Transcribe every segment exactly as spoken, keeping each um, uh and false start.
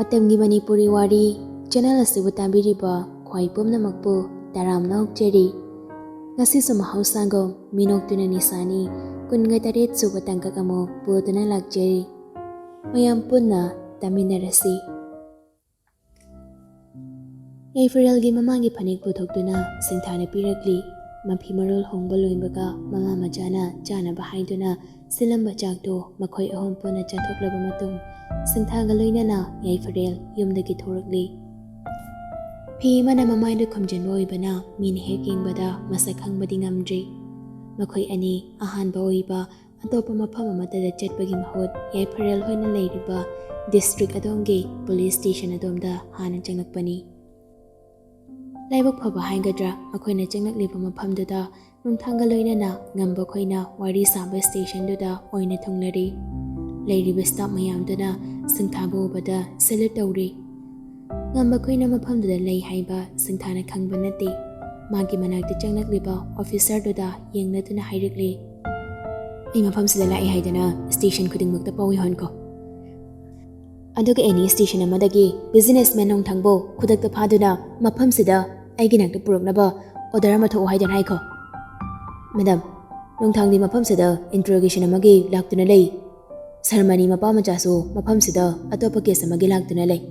ꯃꯇꯝꯒꯤ ꯃꯅꯤꯄꯨꯔꯤ ꯋꯥꯔꯤ ꯆꯦꯅꯦꯜ ꯑꯁꯤꯕꯨ ꯇꯥꯕꯤꯔꯤꯕ ꯈ꯭ꯋꯥꯏ ꯄꯨꯝꯅꯃꯛꯄꯨ ꯇꯔꯥꯝꯅ ꯑꯣꯛꯆꯔꯤ꯫ ꯉꯁꯤꯁꯨ ꯃꯍꯧꯁꯥꯒꯨꯝ ꯃꯤꯅꯣꯛꯇꯨꯅ ꯅꯤꯁꯥꯅꯤ ꯀꯨꯟꯒ ꯇꯔꯦꯠ ꯁꯨꯕ ꯇꯥꯡꯀꯛ ꯑꯃꯨꯛ ꯄꯨꯗꯨꯅ ꯂꯥꯛꯆꯔꯤ꯫ ꯃꯌꯥꯝ ꯄꯨꯟꯅ ꯇꯥꯃꯤꯟꯅꯔꯁꯤ꯫ ꯌꯥꯏꯐꯔꯦꯜꯒꯤ ꯃꯃꯥꯒꯤ ꯐꯅꯦꯛ ꯄꯨꯊꯣꯛꯇꯨꯅ ꯁꯤꯡꯊꯥꯅ ꯄꯤꯔꯛꯂꯤ꯫ ꯃꯐꯤ ꯃꯔꯣꯜ ꯍꯣꯡꯕ ꯂꯣꯏꯕꯒ ꯃꯃꯥ ꯃꯆꯥꯅ ꯆꯥꯅꯕ ꯍꯥꯏꯗꯨꯅ ꯁꯤꯜꯂꯝꯕ ꯆꯥꯛꯇꯨ ꯃꯈꯣꯏ ꯑꯍꯨꯝ ꯄꯨꯟꯅ ꯆꯥꯊꯣꯛꯂꯕ ꯃꯇꯨꯡ, ꯁꯤꯡꯊꯥꯒ ꯂꯣꯏꯅꯅ ꯌꯥꯏꯐꯔꯦꯜ ꯌꯨꯝꯗꯒꯤ ꯊꯣꯔꯛꯂꯤ꯫ ꯐꯤ ꯑꯃꯅ ꯃꯃꯥꯏꯗ ꯈꯨꯝꯖꯤꯟꯕ ꯑꯣꯏꯕꯅ ꯃꯤꯅ ꯍꯦꯛ ꯌꯦꯡꯕꯗ ꯃꯁꯛ ꯈꯪꯕꯗꯤ ꯉꯝꯗ꯭ꯔꯤ꯫ ꯃꯈꯣꯏ ꯑꯅꯤ ꯑꯍꯥꯟꯕ ꯑꯣꯏꯕ ꯑꯇꯣꯞꯄ ꯃꯐꯝ ꯑꯃꯠꯇꯗ ꯆꯠꯄꯒꯤ ꯃꯍꯨꯠ ꯌꯥꯏꯐꯔꯦꯜ ꯍꯣꯏꯅ ꯂꯩꯔꯤꯕ ꯗꯤꯁꯇ꯭ꯔꯤꯛ ꯑꯗꯣꯝꯒꯤ ꯄꯨꯂꯤꯁ ꯁ꯭ꯇꯦꯁꯟ ꯑꯗꯣꯝꯗ ꯍꯥꯟꯅ ꯆꯪꯂꯛꯄꯅꯤ꯫ ꯂꯥꯏꯕꯛ ꯐꯕ ꯍꯥꯏꯒꯗ꯭ꯔꯥ, ꯃꯈꯣꯏꯅ ꯆꯪꯂꯛꯂꯤꯕ ꯃꯐꯝꯗꯨꯗ ꯅꯨꯡꯊꯥꯡꯒ ꯂꯣꯏꯅꯅ ꯉꯝꯕ ꯈꯣꯏꯅ ꯋꯥꯔꯤ ꯁꯥꯕ ꯁ꯭ꯇꯦꯁꯟꯗꯨꯗ ꯑꯣꯏꯅ ꯊꯨꯡꯂꯔꯤ꯫ ꯂꯩꯔꯤꯕ ꯁ꯭ꯇꯥꯐ ꯃꯌꯥꯝꯗꯨꯅ ꯁꯤꯡꯊꯥꯕꯨ ꯎꯕꯗ ꯁꯦꯂ꯭ꯌꯨꯠ ꯇꯧꯔꯤ꯫ ꯉꯝꯕ ꯈꯣꯏꯅ ꯃꯐꯝꯗꯨꯗ ꯂꯩ ꯍꯥꯏꯕ ꯁꯤꯡꯊꯥꯅ ꯈꯪꯕ ꯅꯠꯇꯦ꯫ ꯃꯥꯒꯤ ꯃꯅꯥꯛꯇ ꯆꯪꯂꯛꯂꯤꯕ ꯑꯣꯐꯤꯁꯔꯗꯨꯗ ꯌꯦꯡꯅꯗꯨꯅ ꯍꯥꯏꯔꯛꯂꯤ, "ꯑꯩ ꯃꯐꯝꯁꯤꯗ ꯂꯥꯛꯏ ꯍꯥꯏꯗꯅ ꯁ꯭ꯇꯦꯁꯟ ꯈꯨꯗꯤꯡꯃꯛꯇ ꯄꯥꯎ ꯌꯧꯍꯟꯈꯣ꯫ ꯑꯗꯨꯒ ꯑꯦꯅꯤ ꯁ꯭ꯇꯦꯁꯟ ꯑꯃꯗꯒꯤ ꯕꯤꯖꯤꯅꯦꯁꯃꯦꯟ ꯅꯣꯡꯊꯥꯡꯕꯨ ꯈꯨꯗꯛꯇ ꯐꯥꯗꯨꯅ ꯃꯐꯝꯁꯤꯗ ꯑꯩꯒꯤ ꯅꯥꯛꯇ ꯄꯨꯔꯛꯅꯕ ꯑꯣꯔꯗꯔ ꯑꯃ ꯊꯣꯛꯎ ꯍꯥꯏꯗꯨꯅ ꯍꯥꯏꯈꯣ꯫ ꯃꯦꯗꯥꯝ, ꯅꯣꯡꯊꯥꯡꯗꯤ ꯃꯐꯝꯁꯤꯗ ꯏꯟꯇꯔꯣꯒꯦꯁꯟ ꯑꯃꯒꯤ ꯂꯥꯛꯇꯨꯅ ꯂꯩ꯫ ꯁꯔꯃꯅꯤ ꯃꯄꯥ ꯃꯆꯥꯁꯨ ꯃꯐꯝꯁꯤꯗ ꯑꯇꯣꯞꯄ ꯀꯦꯁ ꯑꯃꯒꯤ ꯂꯥꯛꯇꯨꯅ ꯂꯩ꯫"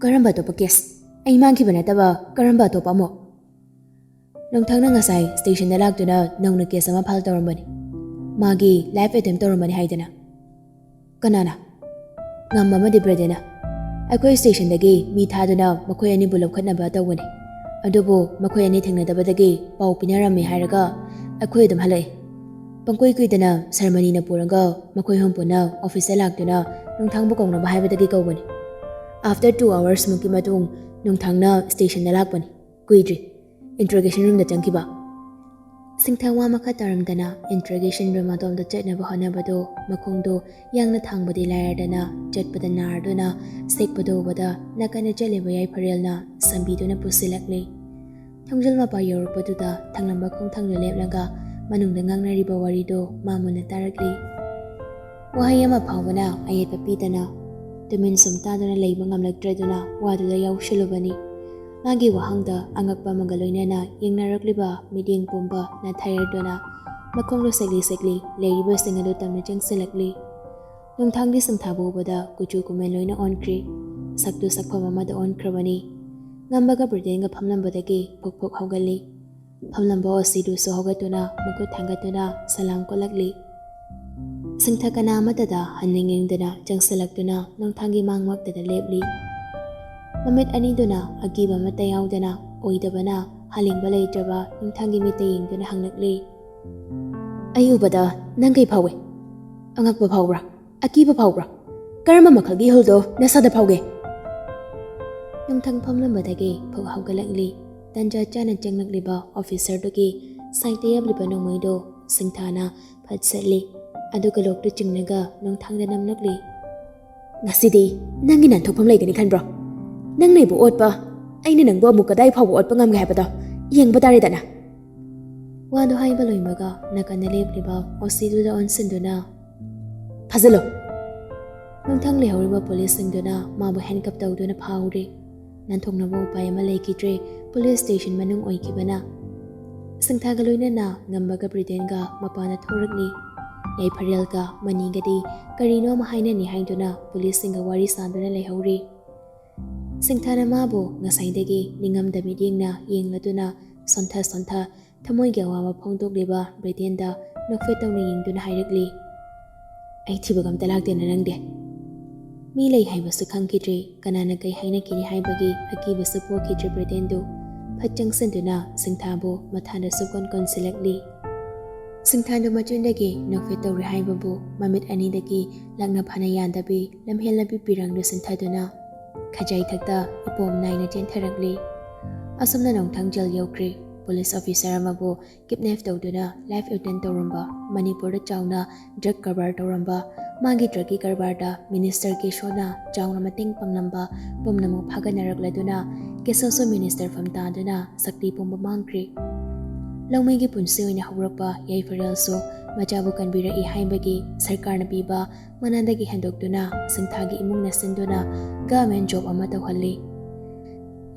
"ꯀꯔꯝꯕ ꯑꯇꯣꯞꯄ ꯀꯦꯁ? ꯑꯩ ꯃꯥꯡꯈꯤꯕ ꯅꯠꯇꯕ ꯀꯔꯝꯕ ꯑꯇꯣꯞꯄ ꯑꯃꯨꯛ?" "ꯅꯣꯡꯊꯥꯡꯅ ꯉꯁꯥꯏ ꯁ꯭ꯇꯦꯁꯟꯗ ꯂꯥꯛꯇꯨꯅ ꯅꯧꯅ ꯀꯦꯁ ꯑꯃ ꯐꯥꯏꯜ ꯇꯧꯔꯝꯕꯅꯤ꯫ ꯃꯥꯒꯤ ꯔꯦꯞ ꯑꯦꯇꯦꯝ ꯇꯧꯔꯝꯕꯅꯤ ꯍꯥꯏꯗꯅ꯫" "ꯀꯅꯥꯅ?" "ꯉꯝꯕ ꯑꯃꯗꯤ ꯕ꯭ꯔꯗꯦꯅ꯫ ꯑꯩꯈꯣꯏ ꯁ꯭ꯇꯦꯁꯟꯗꯒꯤ ꯃꯤ ꯊꯥꯗꯨꯅ ꯃꯈꯣꯏ ꯑꯅꯤꯕꯨ ꯂꯧꯈꯠꯅꯕ ꯇꯧꯕꯅꯤ꯫ ꯑꯗꯨꯕꯨ ꯃꯈꯣꯏ ꯑꯅꯤ ꯊꯦꯡꯅꯗꯕꯗꯒꯤ ꯄꯥꯎ ꯄꯤꯅꯔꯝꯃꯤ ꯍꯥꯏꯔꯒ ꯑꯩꯈꯣꯏ ꯑꯗꯨꯝ ꯍꯜꯂꯛꯏ꯫ ꯄꯪꯀꯨꯏ ꯀꯨꯏꯗꯅ ꯁꯔꯃꯅꯤꯅ ꯄꯨꯔꯒ ꯃꯈꯣꯏ ꯑꯍꯨꯝ ꯄꯨꯟꯅ ꯑꯣꯐꯤꯁꯇ ꯂꯥꯛꯇꯨꯅ ꯅꯣꯡꯊꯥꯡꯕꯨ ꯀꯧꯅꯕ ꯍꯥꯏꯕꯗꯒꯤ ꯀꯧꯕꯅꯤ꯫ ꯑꯥꯐꯇꯔ ꯇꯨ ꯑꯋꯥꯔꯁ ꯃꯨꯛꯀꯤ ꯃꯇꯨꯡ ꯅꯣꯡꯊꯥꯡꯅ ꯁ꯭ꯇꯦꯁꯟꯗ ꯂꯥꯛꯄꯅꯤ꯫ ꯀꯨꯏꯗ꯭ꯔꯤ ꯏꯟꯇꯔꯣꯒꯦꯁꯟ ꯔꯨꯝꯗ ꯆꯪꯈꯤꯕ꯫" ꯁꯤꯡꯊꯥ ꯋꯥ ꯃꯈꯥ ꯇꯥꯔꯝꯗꯅ ꯏꯟꯇꯔꯣꯒꯦꯁꯟ ꯔꯨꯝ ꯑꯗꯣꯝꯗ ꯆꯠꯅꯕ ꯍꯣꯠꯅꯕꯗꯨ ꯃꯈꯣꯡꯗꯨ ꯌꯥꯡꯅ ꯊꯥꯡꯕꯗꯤ ꯂꯥꯏꯔꯗꯅ ꯆꯠꯄꯗ ꯅꯥꯔꯗꯨꯅ ꯁꯦꯛꯄꯗꯨ ꯎꯕꯗ ꯅꯥꯀꯟꯗ ꯆꯠꯂꯤꯕ ꯌꯥꯏꯐꯔꯦꯜꯅ ꯁꯝꯕꯤꯗꯨꯅ ꯄꯨꯁꯤꯜꯂꯛꯂꯤ꯫ ꯊꯣꯡꯖꯤꯜ ꯃꯄꯥ ꯌꯧꯔꯛꯄꯗꯨꯗ ꯊꯪꯂꯝꯕ ꯈꯣꯡꯊꯥꯡꯗ ꯂꯦꯞꯂꯒ ꯃꯅꯨꯡꯗ ꯉꯥꯡꯅꯔꯤꯕ ꯋꯥꯔꯤꯗꯨ ꯃꯥ ꯃꯨꯟꯅ ꯇꯥꯔꯛꯂꯤ꯫ ꯋꯥꯍꯩ ꯑꯃ ꯐꯥꯎꯕꯅ ꯑꯌꯦꯠꯄ ꯄꯤꯗꯅ ꯇꯨꯃꯤꯟ ꯁꯨꯝ ꯇꯥꯗꯨꯅ ꯂꯩꯕ ꯉꯝꯂꯛꯇ꯭ꯔꯗꯨꯅ ꯋꯥꯗꯨꯗ ꯌꯥꯎꯁꯜꯂꯨꯕꯅꯤ꯫ ꯃꯥꯒꯤ ꯋꯥꯍꯪꯗ ꯑꯉꯛꯄ ꯑꯃꯒ ꯂꯣꯏꯅꯅ ꯌꯦꯡꯅꯔꯛꯂꯤꯕ ꯃꯤꯠꯌꯦꯡ ꯄꯨꯝꯕ ꯅꯥꯊꯩꯔꯗꯨꯅ ꯃꯈꯣꯡꯗꯣ ꯁꯦꯛꯂꯤ ꯁꯦꯛꯂꯤ ꯂꯩꯔꯤꯕꯁꯤꯡ ꯑꯗꯨ ꯇꯝꯅ ꯆꯪꯁꯤꯜꯂꯛꯂꯤ꯫ ꯅꯣꯡꯊꯥꯡꯗꯤ ꯁꯤꯡꯊꯥꯕ ꯎꯕꯗ ꯀꯨꯆꯨ ꯀꯨꯃꯦꯟ ꯂꯣꯏꯅ ꯑꯣꯟꯈ꯭ꯔꯤ꯫ ꯁꯛꯇꯨ ꯁꯛꯐꯝ ꯑꯃꯗ ꯑꯣꯟꯈ꯭ꯔꯕꯅꯤ꯫ ꯉꯝꯕꯒ ꯕ꯭ꯔꯤꯇꯦꯟꯒ ꯐꯝꯂꯝꯕꯗꯒꯤ ꯐꯨꯛ ꯐꯨꯛ ꯍꯧꯒꯠꯂꯤ꯫ ꯐꯝꯂꯝꯕ ꯑꯣꯁꯤꯗꯨꯁꯨ ꯍꯧꯒꯠꯇꯨꯅ ꯃꯈꯨꯠ ꯊꯥꯡꯒꯠꯇꯨꯅ ꯁꯂꯥꯝ ꯀꯣꯠꯂꯛꯂꯤ꯫ ꯁꯤꯡꯊꯥ ꯀꯅꯥ ꯑꯃꯠꯇꯗ ꯍꯟꯅꯤꯡ ꯌꯦꯡꯗꯨꯅ ꯆꯪꯁꯤꯜꯂꯛꯇꯨꯅ ꯅꯣꯡꯊꯥꯡꯒꯤ ꯃꯥꯡꯃꯛꯇꯗ ꯂꯦꯞꯂꯤ꯫ ꯃꯃꯤꯠ ꯑꯅꯤꯗꯨꯅ ꯑꯀꯤꯕ ꯑꯃꯠꯇ ꯌꯥꯎꯗꯅ ꯑꯣꯏꯗꯕꯅ ꯍꯥꯂꯤꯡꯕ ꯂꯩꯇ꯭ꯔꯕ ꯅꯣꯡꯊꯥꯡꯒꯤ ꯃꯤꯠꯇ ꯌꯦꯡꯗꯨꯅ ꯍꯪꯂꯛꯂꯤ꯫ "ꯑꯩ ꯎꯕꯗ ꯅꯪ ꯀꯩ ꯐꯥꯎꯏ? ꯑꯉꯛꯄ ꯐꯥꯎꯕ꯭ꯔꯥ? ꯑꯀꯤꯕ ꯐꯥꯎꯕ꯭ꯔꯥ? ꯀꯔꯝꯕ ꯃꯈꯜꯒꯤ ꯏꯍꯨꯜꯗꯣ ꯅꯁꯥꯗ ꯐꯥꯎꯒꯦ?" ꯅꯣꯡꯊꯥꯡ ꯐꯝꯂꯝꯕꯗꯒꯤ ꯐꯨꯛ ꯍꯧꯒꯠꯂꯛꯂꯤ꯫ ꯇꯟꯖꯥ ꯆꯥꯅ ꯆꯪꯂꯛꯂꯤꯕ ꯑꯣꯐꯤꯁꯔꯗꯨꯒꯤ ꯁꯥꯏꯠꯇ ꯌꯥꯞꯂꯤꯕ ꯅꯣꯡꯃꯩꯗꯣ ꯁꯤꯡꯊꯥꯅ ꯐꯠ ꯁꯠꯂꯤ꯫ ꯑꯗꯨꯒ ꯂꯣꯛꯇꯨ ꯆꯤꯡꯂꯒ ꯅꯣꯡꯊꯥꯡꯗ ꯅꯝꯂꯛꯂꯤ꯫ "ꯉꯁꯤꯗꯤ ꯅꯪꯒꯤ ꯅꯥꯟꯊꯣꯛꯐꯝ ꯂꯩꯒꯅꯤ ꯈꯟꯕ꯭ꯔꯣ? ꯅꯪꯅ ꯑꯩꯕꯨ ꯑꯣꯠꯄ, ꯑꯩꯅ ꯅꯪꯕꯨ ꯑꯃꯨꯛ ꯀꯗꯥꯏ ꯐꯥꯎꯕ ꯑꯣꯠꯄ ꯉꯝꯒꯦ ꯍꯥꯏꯕꯗꯣ ꯌꯦꯡꯕ ꯇꯥꯔꯦꯗꯅ!" ꯋꯥꯗꯨ ꯍꯥꯏꯕ ꯂꯣꯏꯕꯒ ꯅꯥꯀꯟꯗ ꯂꯦꯞꯂꯤꯕ ꯑꯣꯁꯤꯗꯨꯗ ꯑꯣꯟꯁꯤꯟꯗꯨꯅ, "ꯐꯥꯖꯤꯜꯂꯨ!" ꯅꯣꯡꯊꯥꯡ ꯂꯩꯍꯧꯔꯤꯕ ꯄꯨꯂꯤꯁꯁꯤꯡꯗꯨꯅ ꯃꯥꯕꯨ ꯍꯦꯟꯀꯞ ꯇꯧꯗꯨꯅ ꯐꯥꯍꯧꯔꯤ꯫ ꯅꯥꯟꯊꯣꯛꯅꯕ ꯎꯄꯥꯏ ꯑꯃ ꯂꯩꯈꯤꯗ꯭ꯔꯦ꯫ ꯄꯨꯂꯤꯁ ꯁ꯭ꯇꯦꯁꯟ ꯃꯅꯨꯡ ꯑꯣꯏꯈꯤꯕꯅ꯫ ꯁꯤꯡꯊꯥꯒ ꯂꯣꯏꯅꯅ ꯉꯝꯕꯒ ꯕ꯭ꯔꯤꯇꯦꯟꯒ ꯃꯄꯥꯟꯗ ꯊꯣꯔꯛꯂꯤ꯫ ꯌꯥꯏꯐꯔꯦꯜꯒ ꯃꯅꯤꯒꯗꯤ ꯀꯔꯤꯅꯣ ꯑꯃ ꯍꯥꯏꯅꯅꯤ ꯍꯥꯏꯗꯨꯅ ꯄꯨꯂꯤꯁꯁꯤꯡꯒ ꯋꯥꯔꯤ ꯁꯥꯗꯨꯅ ꯂꯩꯍꯧꯔꯤ꯫ ꯁꯤꯡꯊꯥꯅ ꯃꯥꯕꯨ ꯉꯁꯥꯏꯗꯒꯤ ꯅꯤꯡꯉꯝꯗ ꯃꯤꯠꯌꯦꯡꯅ ꯌꯦꯡꯂꯗꯨꯅ ꯁꯣꯟꯊ ꯁꯣꯟꯊ ꯊꯃꯣꯏꯒꯤ ꯑꯋꯥꯕ ꯐꯣꯡꯗꯣꯛꯂꯤꯕ ꯕ꯭ꯔꯤꯇꯦꯟꯗ ꯅꯣꯛꯐꯦꯠ ꯇꯧꯅ ꯌꯦꯡꯗꯨꯅ ꯍꯥꯏꯔꯛꯂꯤ, "ꯑꯩ ꯊꯤꯕꯒ ꯑꯝꯇ ꯂꯥꯛꯇꯦꯅ ꯅꯪꯗꯤ?" ꯃꯤ ꯂꯩ ꯍꯥꯏꯕꯁꯨ ꯈꯪꯈꯤꯗ꯭ꯔꯤ, ꯀꯅꯥꯅ ꯀꯩ ꯍꯥꯏꯅꯈꯤꯅꯤ ꯍꯥꯏꯕꯒꯤ ꯑꯀꯤꯕꯁꯨ ꯄꯣꯛꯈꯤꯗ꯭ꯔꯤ ꯕ꯭ꯔꯤꯇꯦꯟꯗꯨ꯫ ꯐꯠ ꯆꯪꯁꯤꯟꯗꯨꯅ ꯁꯤꯡꯊꯥꯕꯨ ꯃꯊꯥꯗ ꯁꯨꯛꯀꯣꯟ ꯀꯣꯟꯁꯤꯜꯂꯛꯂꯤ꯫ ꯁꯤꯡꯊꯥꯗꯨ ꯃꯆꯤꯟꯗꯒꯤ ꯅꯣꯛꯐꯦꯠ ꯇꯧꯔꯤ ꯍꯥꯏꯕꯕꯨ ꯃꯃꯤꯠ ꯑꯅꯤꯗꯒꯤ ꯂꯥꯛꯅ ꯐꯥꯅ ꯌꯥꯟꯗꯕꯤ ꯂꯝꯍꯦꯜ ꯂꯝꯕꯤ ꯄꯤꯔꯪꯗꯨ ꯁꯤꯟꯊꯗꯨꯅ ꯈꯖꯥꯏ ꯊꯛꯇ ꯏꯄꯣꯝ ꯅꯥꯏꯅ ꯆꯦꯟꯊꯔꯛꯂꯤ꯫ ꯑꯁꯨꯝꯅ ꯅꯣꯡꯊꯥꯡ ꯖꯦꯜ ꯌꯧꯈ꯭ꯔꯦ꯫ ꯄꯨꯂꯤꯁ ꯑꯣꯐꯤꯁꯔ ꯑꯃꯕꯨ ꯀꯤꯗꯅꯦꯞ ꯇꯧꯗꯨꯅ ꯂꯥꯏꯐ ꯑꯦꯇꯦꯝꯞ ꯇꯧꯔꯝꯕ, ꯃꯅꯤꯄꯨꯔꯗ ꯆꯥꯎꯅ ꯗ꯭ꯔꯒ ꯀꯔꯕꯥꯔ ꯇꯧꯔꯝꯕ, ꯃꯥꯒꯤ ꯗ꯭ꯔꯒꯀꯤ ꯀꯔꯕꯥꯔꯗ ꯃꯤꯅꯤꯁꯇꯔ ꯀꯦꯁꯣꯅ ꯆꯥꯎꯅ ꯃꯇꯦꯡ ꯄꯥꯡꯂꯝꯕ ꯄꯨꯝꯅꯃꯛ ꯐꯥꯒꯠꯅꯔꯛꯂꯗꯨꯅ ꯀꯦꯁꯣꯁꯨ ꯃꯤꯅꯤꯁꯇꯔ ꯐꯝ ꯇꯥꯗꯨꯅ ꯁꯛꯇꯤ ꯄꯨꯝꯕ ꯃꯥꯡꯈ꯭ꯔꯦ꯫ ꯂꯧꯃꯤꯒꯤ ꯄꯨꯟꯁꯤ ꯑꯣꯏꯅ ꯍꯧꯔꯛꯄ ꯌꯥꯏꯐꯔꯦꯜꯁꯨ ꯃꯆꯥꯕꯨ ꯀꯟꯕꯤꯔꯛꯏ ꯍꯥꯏꯕꯒꯤ ꯁꯔꯀꯥꯔꯅ ꯄꯤꯕ ꯃꯅꯥꯗꯒꯤ ꯍꯦꯟꯗꯣꯛꯇꯨꯅ ꯁꯤꯡꯊꯥꯒꯤ ꯏꯃꯨꯡꯅ ꯁꯤꯟꯗꯨꯅ ꯒꯚꯔꯟꯃꯦꯟ ꯖꯣꯕ ꯑꯃ ꯇꯧꯍꯜꯂꯤ꯫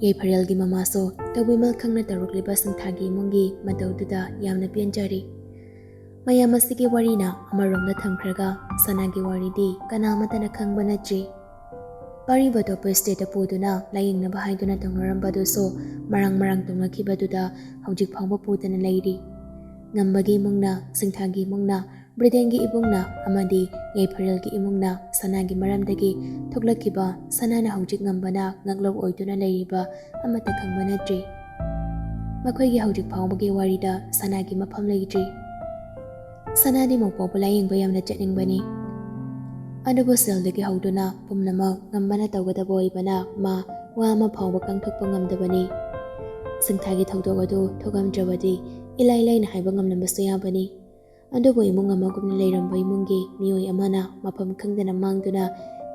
ꯌꯥꯏꯐꯔꯦꯜꯒꯤ ꯃꯃꯥꯁꯨ ꯇꯧꯕꯤꯃꯜ ꯈꯪꯅ ꯇꯧꯔꯛꯂꯤꯕ ꯁꯤꯡꯊꯥꯒꯤ ꯏꯃꯨꯡꯒꯤ ꯃꯇꯧꯗꯨꯗ ꯌꯥꯝꯅ ꯄꯦꯟꯖꯔꯤ꯫ ꯃꯌꯥꯝ ꯑꯁꯤꯒꯤ ꯋꯥꯔꯤꯅ ꯑꯃꯔꯣꯝꯗ ꯊꯝꯈ꯭ꯔꯒ ꯁꯅꯥꯒꯤ ꯋꯥꯔꯤꯗꯤ ꯀꯅꯥ ꯑꯃꯠꯇꯅ ꯈꯪꯕ ꯅꯠꯇ꯭ꯔꯤ꯫ ꯄꯥꯔꯤꯕ ꯑꯇꯣꯞꯄ ꯁ꯭ꯇꯦꯠꯇ ꯄꯨꯗꯨꯅ ꯂꯥꯌꯦꯡꯅꯕ ꯍꯥꯏꯗꯨꯅ ꯇꯧꯅꯔꯝꯕꯗꯨꯁꯨ ꯃꯔꯥꯡ ꯃꯔꯥꯡ ꯇꯧꯅꯈꯤꯕꯗꯨꯗ ꯍꯧꯖꯤꯛ ꯐꯥꯎꯕ ꯄꯨꯗꯅ ꯂꯩꯔꯤ꯫ ꯉꯝꯕꯒꯤ ꯏꯃꯨꯡꯅ, ꯁꯤꯡꯊꯥꯒꯤ ꯏꯃꯨꯡꯅ, ꯕ꯭ꯔꯤꯇꯦꯟꯒꯤ ꯏꯕꯨꯡꯅ ꯑꯃꯗꯤ ꯌꯥꯏꯐꯔꯦꯜꯒꯤ ꯏꯃꯨꯡꯅ ꯁꯅꯥꯒꯤ ꯃꯔꯝꯗꯒꯤ ꯊꯣꯛꯂꯛꯈꯤꯕ ꯁꯅꯥꯅ ꯍꯧꯖꯤꯛ ꯉꯝꯕꯅ ꯉꯥꯛꯂꯧ ꯑꯣꯏꯗꯨꯅ ꯂꯩꯔꯤꯕ ꯑꯃꯠꯇ ꯈꯪꯕ ꯅꯠꯇ꯭ꯔꯤ꯫ ꯃꯈꯣꯏꯒꯤ ꯍꯧꯖꯤꯛ ꯐꯥꯎꯕꯒꯤ ꯋꯥꯔꯤꯗ ꯁꯅꯥꯒꯤ ꯃꯐꯝ ꯂꯩꯇ꯭ꯔꯤ꯫ ꯁꯅꯥꯗꯤ ꯃꯧꯄꯥꯕꯨ ꯂꯥꯌꯦꯡꯕ ꯌꯥꯝꯅ ꯆꯠꯅꯤꯡꯕꯅꯤ꯫ ꯑꯗꯨꯕꯨ ꯁꯦꯜꯗꯒꯤ ꯍꯧꯗꯨꯅ ꯄꯨꯝꯅꯃꯛ ꯉꯝꯕꯅ ꯇꯧꯒꯗꯕ ꯑꯣꯏꯕꯅ ꯃꯥ ꯋꯥ ꯑꯃ ꯐꯥꯎꯕ ꯀꯥꯡꯊꯣꯛꯄ ꯉꯝꯗꯕꯅꯤ꯫ ꯁꯤꯡꯊꯥꯒꯤ ꯊꯧꯗꯣꯛ ꯑꯗꯨ ꯊꯣꯛꯂꯝꯗ꯭ꯔꯕꯗꯤ ꯏꯂꯥꯏ ꯂꯥꯏꯅ ꯍꯥꯏꯕ ꯉꯝꯂꯝꯕꯁꯨ ꯌꯥꯕꯅꯤ꯫ ꯑꯗꯨꯕꯨ ꯏꯃꯨꯡ ꯑꯃꯒꯨꯝꯅ ꯂꯩꯔꯝꯕ ꯏꯃꯨꯡꯒꯤ ꯃꯤꯑꯣꯏ ꯑꯃꯅ ꯃꯐꯝ ꯈꯪꯗꯅ ꯃꯥꯡꯗꯨꯅ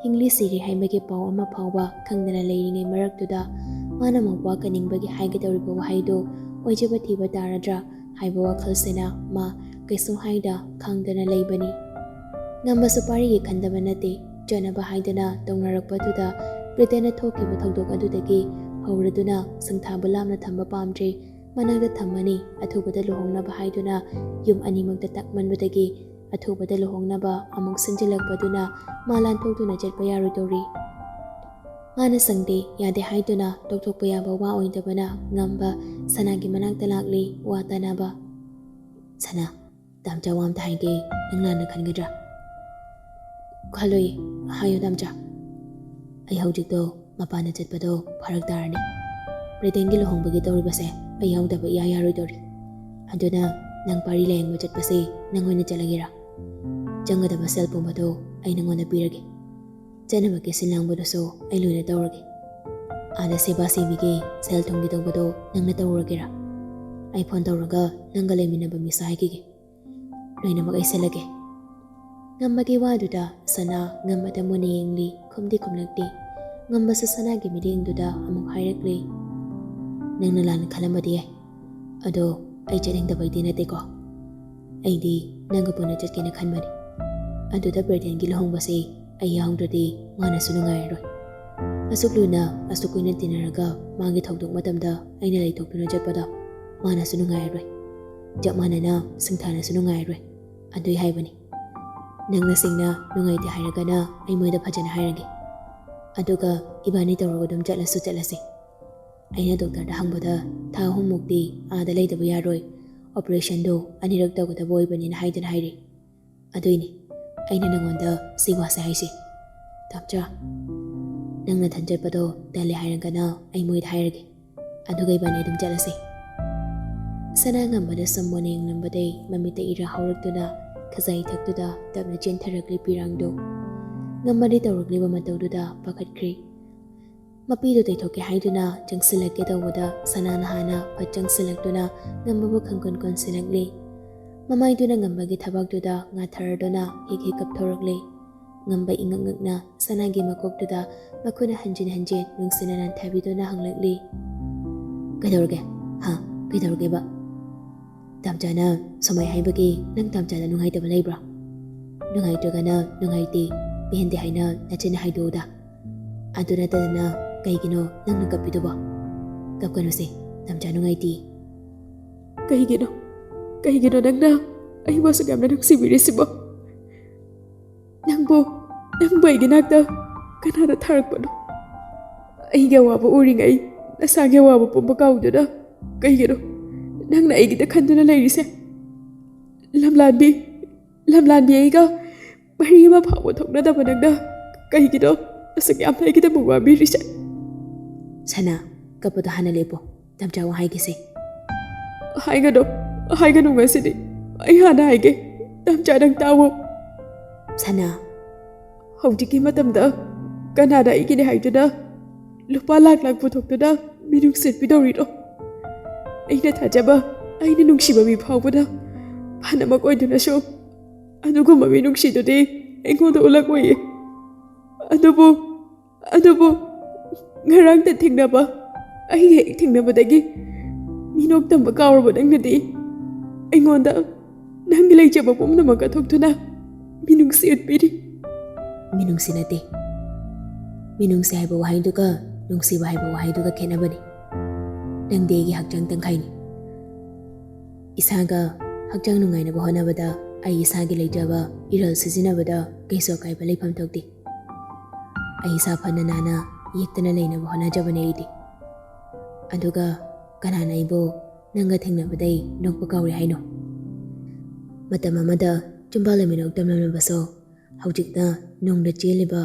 ꯍꯤꯡꯂꯤ ꯁꯤꯔꯤ ꯍꯥꯏꯕꯒꯤ ꯄꯥꯎ ꯑꯃ ꯐꯥꯎꯕ ꯈꯪꯗꯅ ꯂꯩꯔꯤꯉꯩ ꯃꯔꯛꯇꯨꯗ ꯃꯥꯅ ꯃꯧꯄ꯭ꯋꯥ ꯀꯟꯅꯤꯡꯕꯒꯤ ꯍꯥꯏꯒꯗꯧꯔꯤꯕ ꯋꯥꯍꯩꯗꯨ ꯑꯣꯏꯖꯕ ꯊꯤꯕ ꯇꯥꯔꯗ꯭ꯔꯥ ꯍꯥꯏꯕ ꯋꯥꯈꯜꯁꯤꯅ ꯃꯥ ꯀꯩꯁꯨ ꯍꯥꯏꯗ ꯈꯥꯡꯗꯅ ꯂꯩꯕꯅꯤ꯫ ꯉꯝꯕꯁꯨ ꯄꯥꯔꯤꯒꯤ ꯈꯟꯗꯕ ꯅꯠꯇꯦ꯫ ꯆꯠꯅꯕ ꯍꯥꯏꯗꯨꯅ ꯇꯧꯅꯔꯛꯄꯗꯨꯗ ꯕ꯭ꯔꯤꯇꯦꯟꯅ ꯊꯣꯛꯈꯤꯕ ꯊꯧꯗꯣꯛ ꯑꯗꯨꯗꯒꯤ ꯍꯧꯔꯗꯨꯅ ꯁꯤꯡꯊꯥꯕꯨ ꯂꯥꯞꯅ ꯊꯝꯕ ꯄꯥꯝꯗ꯭ꯔꯦ꯫ ꯃꯅꯥꯛꯇ ꯊꯝꯃꯅꯤ꯫ ꯑꯊꯨꯕꯗ ꯂꯨꯍꯣꯡꯅꯕ ꯍꯥꯏꯗꯨꯅ ꯌꯨꯝ ꯑꯅꯤꯃꯛꯇ ꯇꯛꯃꯟꯕꯗꯒꯤ ꯑꯊꯨꯕꯗ ꯂꯨꯍꯣꯡꯅꯕ ꯑꯃꯨꯛ ꯁꯤꯟꯖꯤꯜꯂꯛꯄꯗꯨꯅ ꯃꯥ ꯂꯥꯟꯊꯣꯛꯇꯨꯅ ꯆꯠꯄ ꯌꯥꯔꯣꯏꯗꯧꯔꯤ꯫ ꯃꯥꯅ ꯁꯪꯗꯦ, ꯌꯥꯗꯦ ꯍꯥꯏꯗꯨꯅ ꯇꯣꯛꯊꯣꯛꯄ ꯌꯥꯕ ꯋꯥ ꯑꯣꯏꯗꯕꯅ ꯉꯝꯕ ꯁꯅꯥꯒꯤ ꯃꯅꯥꯛꯇ ꯂꯥꯛꯂꯤ ꯋꯥ ꯇꯥꯅꯕ꯫ "ꯁꯅꯥ, ꯇꯥꯝꯆꯥ ꯋꯥ ꯑꯝꯇ ꯍꯥꯏꯒꯦ, ꯅꯪ ꯂꯥꯟꯅ ꯈꯟꯒꯗ꯭ꯔꯥ?" "ꯈꯜꯂꯣꯏ, ꯍꯥꯏꯌꯨ ꯇꯥꯝꯆꯥ꯫" "ꯑꯩ ꯍꯧꯖꯤꯛꯇꯣ ꯃꯄꯥꯟꯗ ꯆꯠꯄꯗꯣ ꯐꯔꯛ ꯇꯥꯔꯅꯤ꯫ ꯕ꯭ꯔꯤꯇꯦꯟꯒꯤ ꯂꯨꯍꯣꯡꯕꯒꯤ ꯇꯧꯔꯤꯕꯁꯦ ꯑꯩ ꯌꯥꯎꯗꯕ ꯏꯌꯥ ꯌꯥꯔꯣꯏꯗꯧꯔꯤ꯫ ꯑꯗꯨꯅ ꯅꯪ ꯄꯥꯔꯤ ꯂꯥꯌꯦꯡꯕ ꯆꯠꯄꯁꯦ ꯅꯪ ꯑꯣꯏꯅ ꯆꯠꯂꯒꯦꯔꯥ? ꯆꯪꯒꯗꯕ ꯁꯦꯜ ꯄꯨꯝꯕꯗꯣ ꯑꯩ ꯅꯪꯉꯣꯟꯗ ꯄꯤꯔꯒꯦ꯫ ꯆꯠꯅꯕꯒꯤ ꯁꯤꯟ ꯂꯥꯡꯕꯗꯨꯁꯨ ꯑꯩ ꯂꯣꯏꯅ ꯇꯧꯔꯒꯦ꯫ ꯑꯥꯗ ꯁꯦꯕꯥ ꯁꯤꯕꯤꯒꯤ ꯁꯦꯜ ꯊꯨꯝꯒꯤ ꯇꯧꯕꯗꯣ ꯅꯪꯅ ꯇꯧꯔꯒꯦꯔꯥ? ꯑꯩ ꯐꯣꯟ ꯇꯧꯔꯒ ꯅꯪꯒ ꯂꯩꯃꯤꯟꯅꯕ ꯃꯤꯁꯨ ꯍꯥꯏꯈꯤꯒꯦ꯫ ꯂꯣꯏꯅꯃꯛ ꯑꯩ ꯁꯤꯜꯂꯒꯦ꯫" ꯉꯝꯕꯒꯤ ꯋꯥꯗꯨꯗ ꯁꯅꯥ ꯉꯝꯕꯗ ꯃꯨꯟꯅ ꯌꯦꯡꯂꯤ, ꯈꯨꯝꯗꯤ ꯈꯨꯝꯂꯛꯇꯦ꯫ ꯉꯝꯕꯁꯨ ꯁꯅꯥꯒꯤ ꯃꯤꯠꯌꯦꯡꯗꯨꯗ ꯑꯃꯨꯛ ꯍꯥꯏꯔꯛꯂꯤ, "ꯅꯪꯅ ꯂꯥꯟꯅ ꯈꯜꯂꯝꯕꯗꯤ ꯌꯥꯏ, ꯑꯗꯣ ꯑꯩ ꯆꯠꯅꯤꯡꯗꯕꯩꯗꯤ ꯅꯠꯇꯦꯀꯣ꯫ ꯑꯩꯗꯤ ꯅꯪꯒ ꯄꯨꯟꯅ ꯆꯠꯀꯦꯅ ꯈꯟꯕꯅꯤ꯫ ꯑꯗꯨꯗ ꯕ꯭ꯔꯦꯗꯦꯟꯒꯤ ꯂꯨꯍꯣꯡꯕꯁꯤ ꯑꯩ ꯌꯥꯎꯍꯧꯗ꯭ꯔꯗꯤ ꯃꯥꯅꯁꯨ ꯅꯨꯡꯉꯥꯏꯔꯔꯣꯏ꯫ ꯑꯁꯨꯛ ꯂꯨꯅ, ꯑꯁꯨꯛ ꯀꯨꯏꯅ ꯇꯤꯟꯅꯔꯒ ꯃꯥꯒꯤ ꯊꯧꯗꯣꯛ ꯃꯇꯝꯗ ꯑꯩꯅ ꯂꯩꯊꯣꯛꯇꯨꯅ ꯆꯠꯄꯗꯣ ꯃꯥꯅꯁꯨ ꯅꯨꯡꯉꯥꯏꯔꯔꯣꯏ꯫ ꯆꯞ ꯃꯥꯟꯅꯅ ꯁꯤꯡꯊꯥꯅꯁꯨ ꯅꯨꯡꯉꯥꯏꯔꯔꯣꯏ꯫ ꯑꯗꯨꯏ ꯍꯥꯏꯕꯅꯤ꯫ ꯅꯪꯅ ꯁꯦꯡꯅ ꯅꯨꯡꯉꯥꯏꯇꯦ ꯍꯥꯏꯔꯒꯅ ꯑꯩ ꯃꯣꯏꯗ ꯐꯖꯅ ꯍꯥꯏꯔꯒꯦ꯫ ꯑꯗꯨꯒ ꯏꯕꯥꯅꯤ ꯇꯧꯔꯒ ꯑꯗꯨꯝ ꯆꯠꯂꯁꯨ ꯆꯠꯂꯁꯦ꯫ ꯑꯩꯅ ꯗꯣꯛꯇꯔꯗ ꯍꯪꯕꯗ ꯊꯥ ꯑꯍꯨꯝꯃꯨꯛꯇꯤ ꯑꯥꯗ ꯂꯩꯇꯕ ꯌꯥꯔꯣꯏ, ꯑꯣꯄꯔꯦꯁꯟꯗꯣ ꯑꯅꯤꯔꯛ ꯇꯧꯒꯗꯕ ꯑꯣꯏꯕꯅꯤꯅ ꯍꯥꯏꯗꯨꯅ ꯍꯥꯏꯔꯤ꯫ ꯑꯗꯨꯏꯅꯤ ꯑꯩꯅ ꯅꯉꯣꯟꯗ ꯁꯤ ꯋꯥꯁꯦ ꯍꯥꯏꯁꯦ꯫ ꯇꯥꯝꯆꯥ, ꯅꯪ ꯅꯊꯟ ꯆꯠꯄꯗꯣ ꯇꯜꯂꯦ ꯍꯥꯏꯔꯒꯅ ꯑꯩ ꯃꯣꯏꯗ ꯍꯥꯏꯔꯒꯦ꯫ ꯑꯗꯨꯒ ꯏꯕꯥꯅꯤ ꯑꯗꯨꯝ ꯆꯠꯂꯁꯦ꯫ ꯁꯅꯥ ꯉꯝꯕꯗ ꯁꯝꯃꯣꯟ ꯌꯦꯡꯂꯝꯕꯗꯩ ꯃꯃꯤꯠꯇ ꯏꯔꯥ ꯍꯧꯔꯛꯇꯨꯅ ꯈꯖꯥꯏ ꯊꯛꯇꯨꯗ ꯇꯞꯅ ꯆꯦꯟꯊꯔꯛꯂꯤ ꯄꯤꯔꯥꯡꯗꯣ꯫ ꯉꯝꯕꯗꯤ ꯇꯧꯔꯛꯂꯤꯕ ꯃꯇꯧꯗꯨꯗ ꯄꯥꯈꯠꯈ꯭ꯔꯦ꯫ ꯃꯄꯤꯗꯨ ꯇꯩꯊꯣꯛꯀꯦ ꯍꯥꯏꯗꯨꯅ ꯆꯪꯁꯤꯜꯂꯛꯀꯦ ꯇꯧꯕꯗ ꯁꯅꯥꯅ ꯍꯥꯟꯅ ꯐꯠ ꯆꯪꯁꯤꯜꯂꯛꯇꯨꯅ ꯉꯝꯕꯕꯨ ꯈꯪꯀꯣꯟ ꯀꯣꯟꯁꯤꯜꯂꯛꯂꯤ꯫ ꯃꯃꯥꯏꯗꯨꯅ ꯉꯝꯕꯒꯤ ꯊꯕꯥꯛꯇꯨꯗ ꯉꯥꯊꯔꯗꯨꯅ ꯍꯤꯛ ꯍꯤꯛ ꯀꯞꯊꯣꯔꯛꯂꯤ꯫ ꯉꯝꯕ ꯏꯉꯛ ꯉꯛꯅ ꯁꯅꯥꯒꯤ ꯃꯀꯣꯛꯇꯨꯗ ꯃꯈꯨꯠꯅ ꯍꯟꯖꯤꯟ ꯍꯟꯖꯤꯟ ꯅꯨꯡꯁꯤꯅ ꯅꯟꯊꯕꯤꯗꯨꯅ ꯍꯪꯂꯛꯂꯤ, "ꯀꯩꯗꯧꯔꯒꯦ? ꯍꯥ? ꯀꯩꯗꯧꯔꯒꯦꯕ?" "ꯇꯥꯝꯆꯥꯅ ꯁꯨꯃꯥꯏ ꯍꯥꯏꯕꯒꯤ ꯅꯪ ꯇꯥꯝꯆꯥꯗ ꯅꯨꯡꯉꯥꯏꯇꯕ ꯂꯩꯕ꯭ꯔꯣ? ꯅꯨꯡꯉꯥꯏꯇ꯭ꯔꯒꯅ ꯅꯨꯡꯉꯥꯏꯇꯦ, ꯄꯦꯟꯗꯦ ꯍꯥꯏꯅ ꯅꯆꯤꯟꯅ ꯍꯥꯏꯗꯣꯛꯎꯗ꯫ ꯑꯗꯨ ꯅꯠꯇꯗꯅ ꯀꯩꯒꯤꯅꯣ ꯅꯪꯅ ꯀꯞꯄꯤꯗꯨꯕꯣ? ꯀꯞꯀꯅꯨꯁꯦ, ꯇꯥꯝꯆꯥ ꯅꯨꯡꯉꯥꯏꯇꯦ꯫" "ꯀꯩꯒꯤꯅꯣ? ꯀꯩꯒꯤꯅꯣ ꯅꯪꯅ ꯑꯩꯕꯨ ꯑꯁꯨꯛ ꯌꯥꯝꯅ ꯅꯨꯡꯁꯤꯕꯤꯔꯤꯁꯤꯕꯣ? ꯅꯪꯕꯨ, ꯅꯪꯕꯨ ꯑꯩꯒꯤ ꯅꯥꯛꯇ ꯀꯅꯥꯅ ꯊꯥꯔꯛꯄꯅꯣ? ꯑꯩꯒꯤ ꯑꯋꯥꯕ ꯎꯔꯤꯉꯩ ꯅꯁꯥꯒꯤ ꯑꯋꯥꯕ ꯄꯨꯝꯕ ꯀꯥꯎꯗꯨꯅ ꯀꯩꯒꯤꯅꯣ ꯅꯪꯅ ꯑꯩꯒꯤꯗ ꯈꯟꯗꯨꯅ ꯂꯩꯔꯤꯁꯦ? ꯂꯝꯂꯥꯟꯕꯤ, ꯂꯝꯂꯥꯟꯕꯤ ꯑꯩꯒ ꯃꯔꯤ ꯑꯃ ꯐꯥꯎꯕ ꯊꯣꯛꯅꯗꯕ ꯅꯪꯅ ꯀꯩꯒꯤꯅꯣ ꯑꯁꯨꯛ ꯌꯥꯝꯅ ꯑꯩꯒꯤꯗꯃꯛ ꯋꯥꯕꯤꯔꯤꯁꯦ?" "ꯁꯅꯥ, ꯀꯞꯄꯗꯣ ꯍꯥꯟꯅ ꯂꯦꯞꯄꯣ꯫ ꯇꯥꯝꯆꯥ ꯋꯥ ꯍꯥꯏꯒꯦꯁꯦ꯫" "ꯍꯥꯏꯒꯅꯨ, ꯍꯥꯏꯒꯅꯨ ꯉꯁꯤꯗꯤ꯫ ꯑꯩ ꯍꯥꯟꯅ ꯍꯥꯏꯒꯦ꯫ ꯇꯥꯝꯆꯥ, ꯅꯪ ꯇꯥꯎꯑꯣ꯫" "ꯁꯅꯥ꯫" "ꯍꯧꯖꯤꯛꯀꯤ ꯃꯇꯝꯗ ꯀꯅꯥꯅ ꯑꯩꯒꯤꯅꯦ ꯍꯥꯏꯗꯨꯅ ꯂꯨꯄꯥ ꯂꯥꯛ ꯂꯥꯛ ꯄꯨꯊꯣꯛꯇꯨꯅ ꯃꯤꯅꯨꯡꯁꯤ ꯄꯤꯗꯧꯔꯤꯅꯣ? ꯑꯩꯅ ꯊꯥꯖꯕ, ꯑꯩꯅ ꯅꯨꯡꯁꯤꯕ ꯃꯤ ꯐꯥꯎꯕꯅ ꯐꯅꯃꯛ ꯑꯣꯏꯗꯨꯅꯁꯨ ꯑꯗꯨꯒꯨꯝꯕ ꯃꯤꯅꯨꯡꯁꯤꯗꯨꯗꯤ ꯑꯩꯉꯣꯟꯗ ꯎꯠꯂꯛꯑꯣꯏꯌꯦ꯫ ꯑꯗꯨꯕꯨ, ꯑꯗꯨꯕꯨ ꯉꯔꯥꯡꯇ ꯊꯦꯡꯅꯕ, ꯑꯩꯒ ꯍꯦꯛ ꯊꯦꯡꯅꯕꯗꯒꯤ ꯃꯤꯅꯣꯛ ꯇꯝꯕ ꯀꯥꯎꯔꯕ ꯅꯪꯅꯗꯤ ꯑꯩꯉꯣꯟꯗ ꯅꯪꯒꯤ ꯂꯩꯖꯕ ꯄꯨꯝꯅꯃꯛ ꯀꯠꯊꯣꯛꯇꯨꯅ ꯃꯤꯅꯨꯡꯁꯤ ꯎꯠꯄꯤꯔꯤ꯫ ꯃꯤꯅꯨꯡꯁꯤ ꯅꯠꯇꯦ꯫ ꯃꯤꯅꯨꯡꯁꯤ ꯍꯥꯏꯕ ꯋꯥꯍꯩꯗꯨꯒ ꯅꯨꯡꯁꯤꯕ ꯍꯥꯏꯕ ꯋꯥꯍꯩꯗꯨꯒ ꯈꯦꯠꯅꯕꯅꯤ꯫ ꯅꯪꯗꯤ ꯑꯩꯒꯤ ꯍꯛꯆꯥꯡ ꯇꯪꯈꯥꯏꯅꯤ꯫ ꯏꯁꯥꯒ ꯍꯛꯆꯥꯡ ꯅꯨꯡꯉꯥꯏꯅꯕ ꯍꯣꯠꯅꯕꯗ ꯑꯩ ꯏꯁꯥꯒꯤ ꯂꯩꯖꯕ ꯏꯔꯣꯜ ꯁꯤꯖꯤꯟꯅꯕꯗ ꯀꯩꯁꯨ ꯑꯀꯥꯏꯕ ꯂꯩꯐꯝ ꯊꯣꯛꯇꯦ꯫ ꯑꯩ ꯏꯁꯥ ꯐꯅ ꯅꯥꯟꯅ ꯌꯦꯛꯇꯅ ꯂꯩꯅꯕ ꯍꯣꯠꯅꯖꯕꯅꯦ ꯑꯩꯗꯤ꯫ ꯑꯗꯨꯒ ꯀꯅꯥꯅ ꯑꯩꯕꯨ ꯅꯪꯒ ꯊꯦꯡꯅꯕꯗꯩ ꯅꯣꯛꯄ ꯀꯧꯔꯦ ꯍꯥꯏꯅꯣ? ꯃꯇꯝ ꯑꯃꯗ ꯆꯨꯝꯕꯥꯜ ꯂꯩꯃꯤꯅꯣꯛ ꯇꯝꯂꯝꯂꯕꯁꯨ, ꯍꯧꯖꯤꯛꯅ ꯅꯣꯡꯗ ꯆꯦꯜꯂꯤꯕ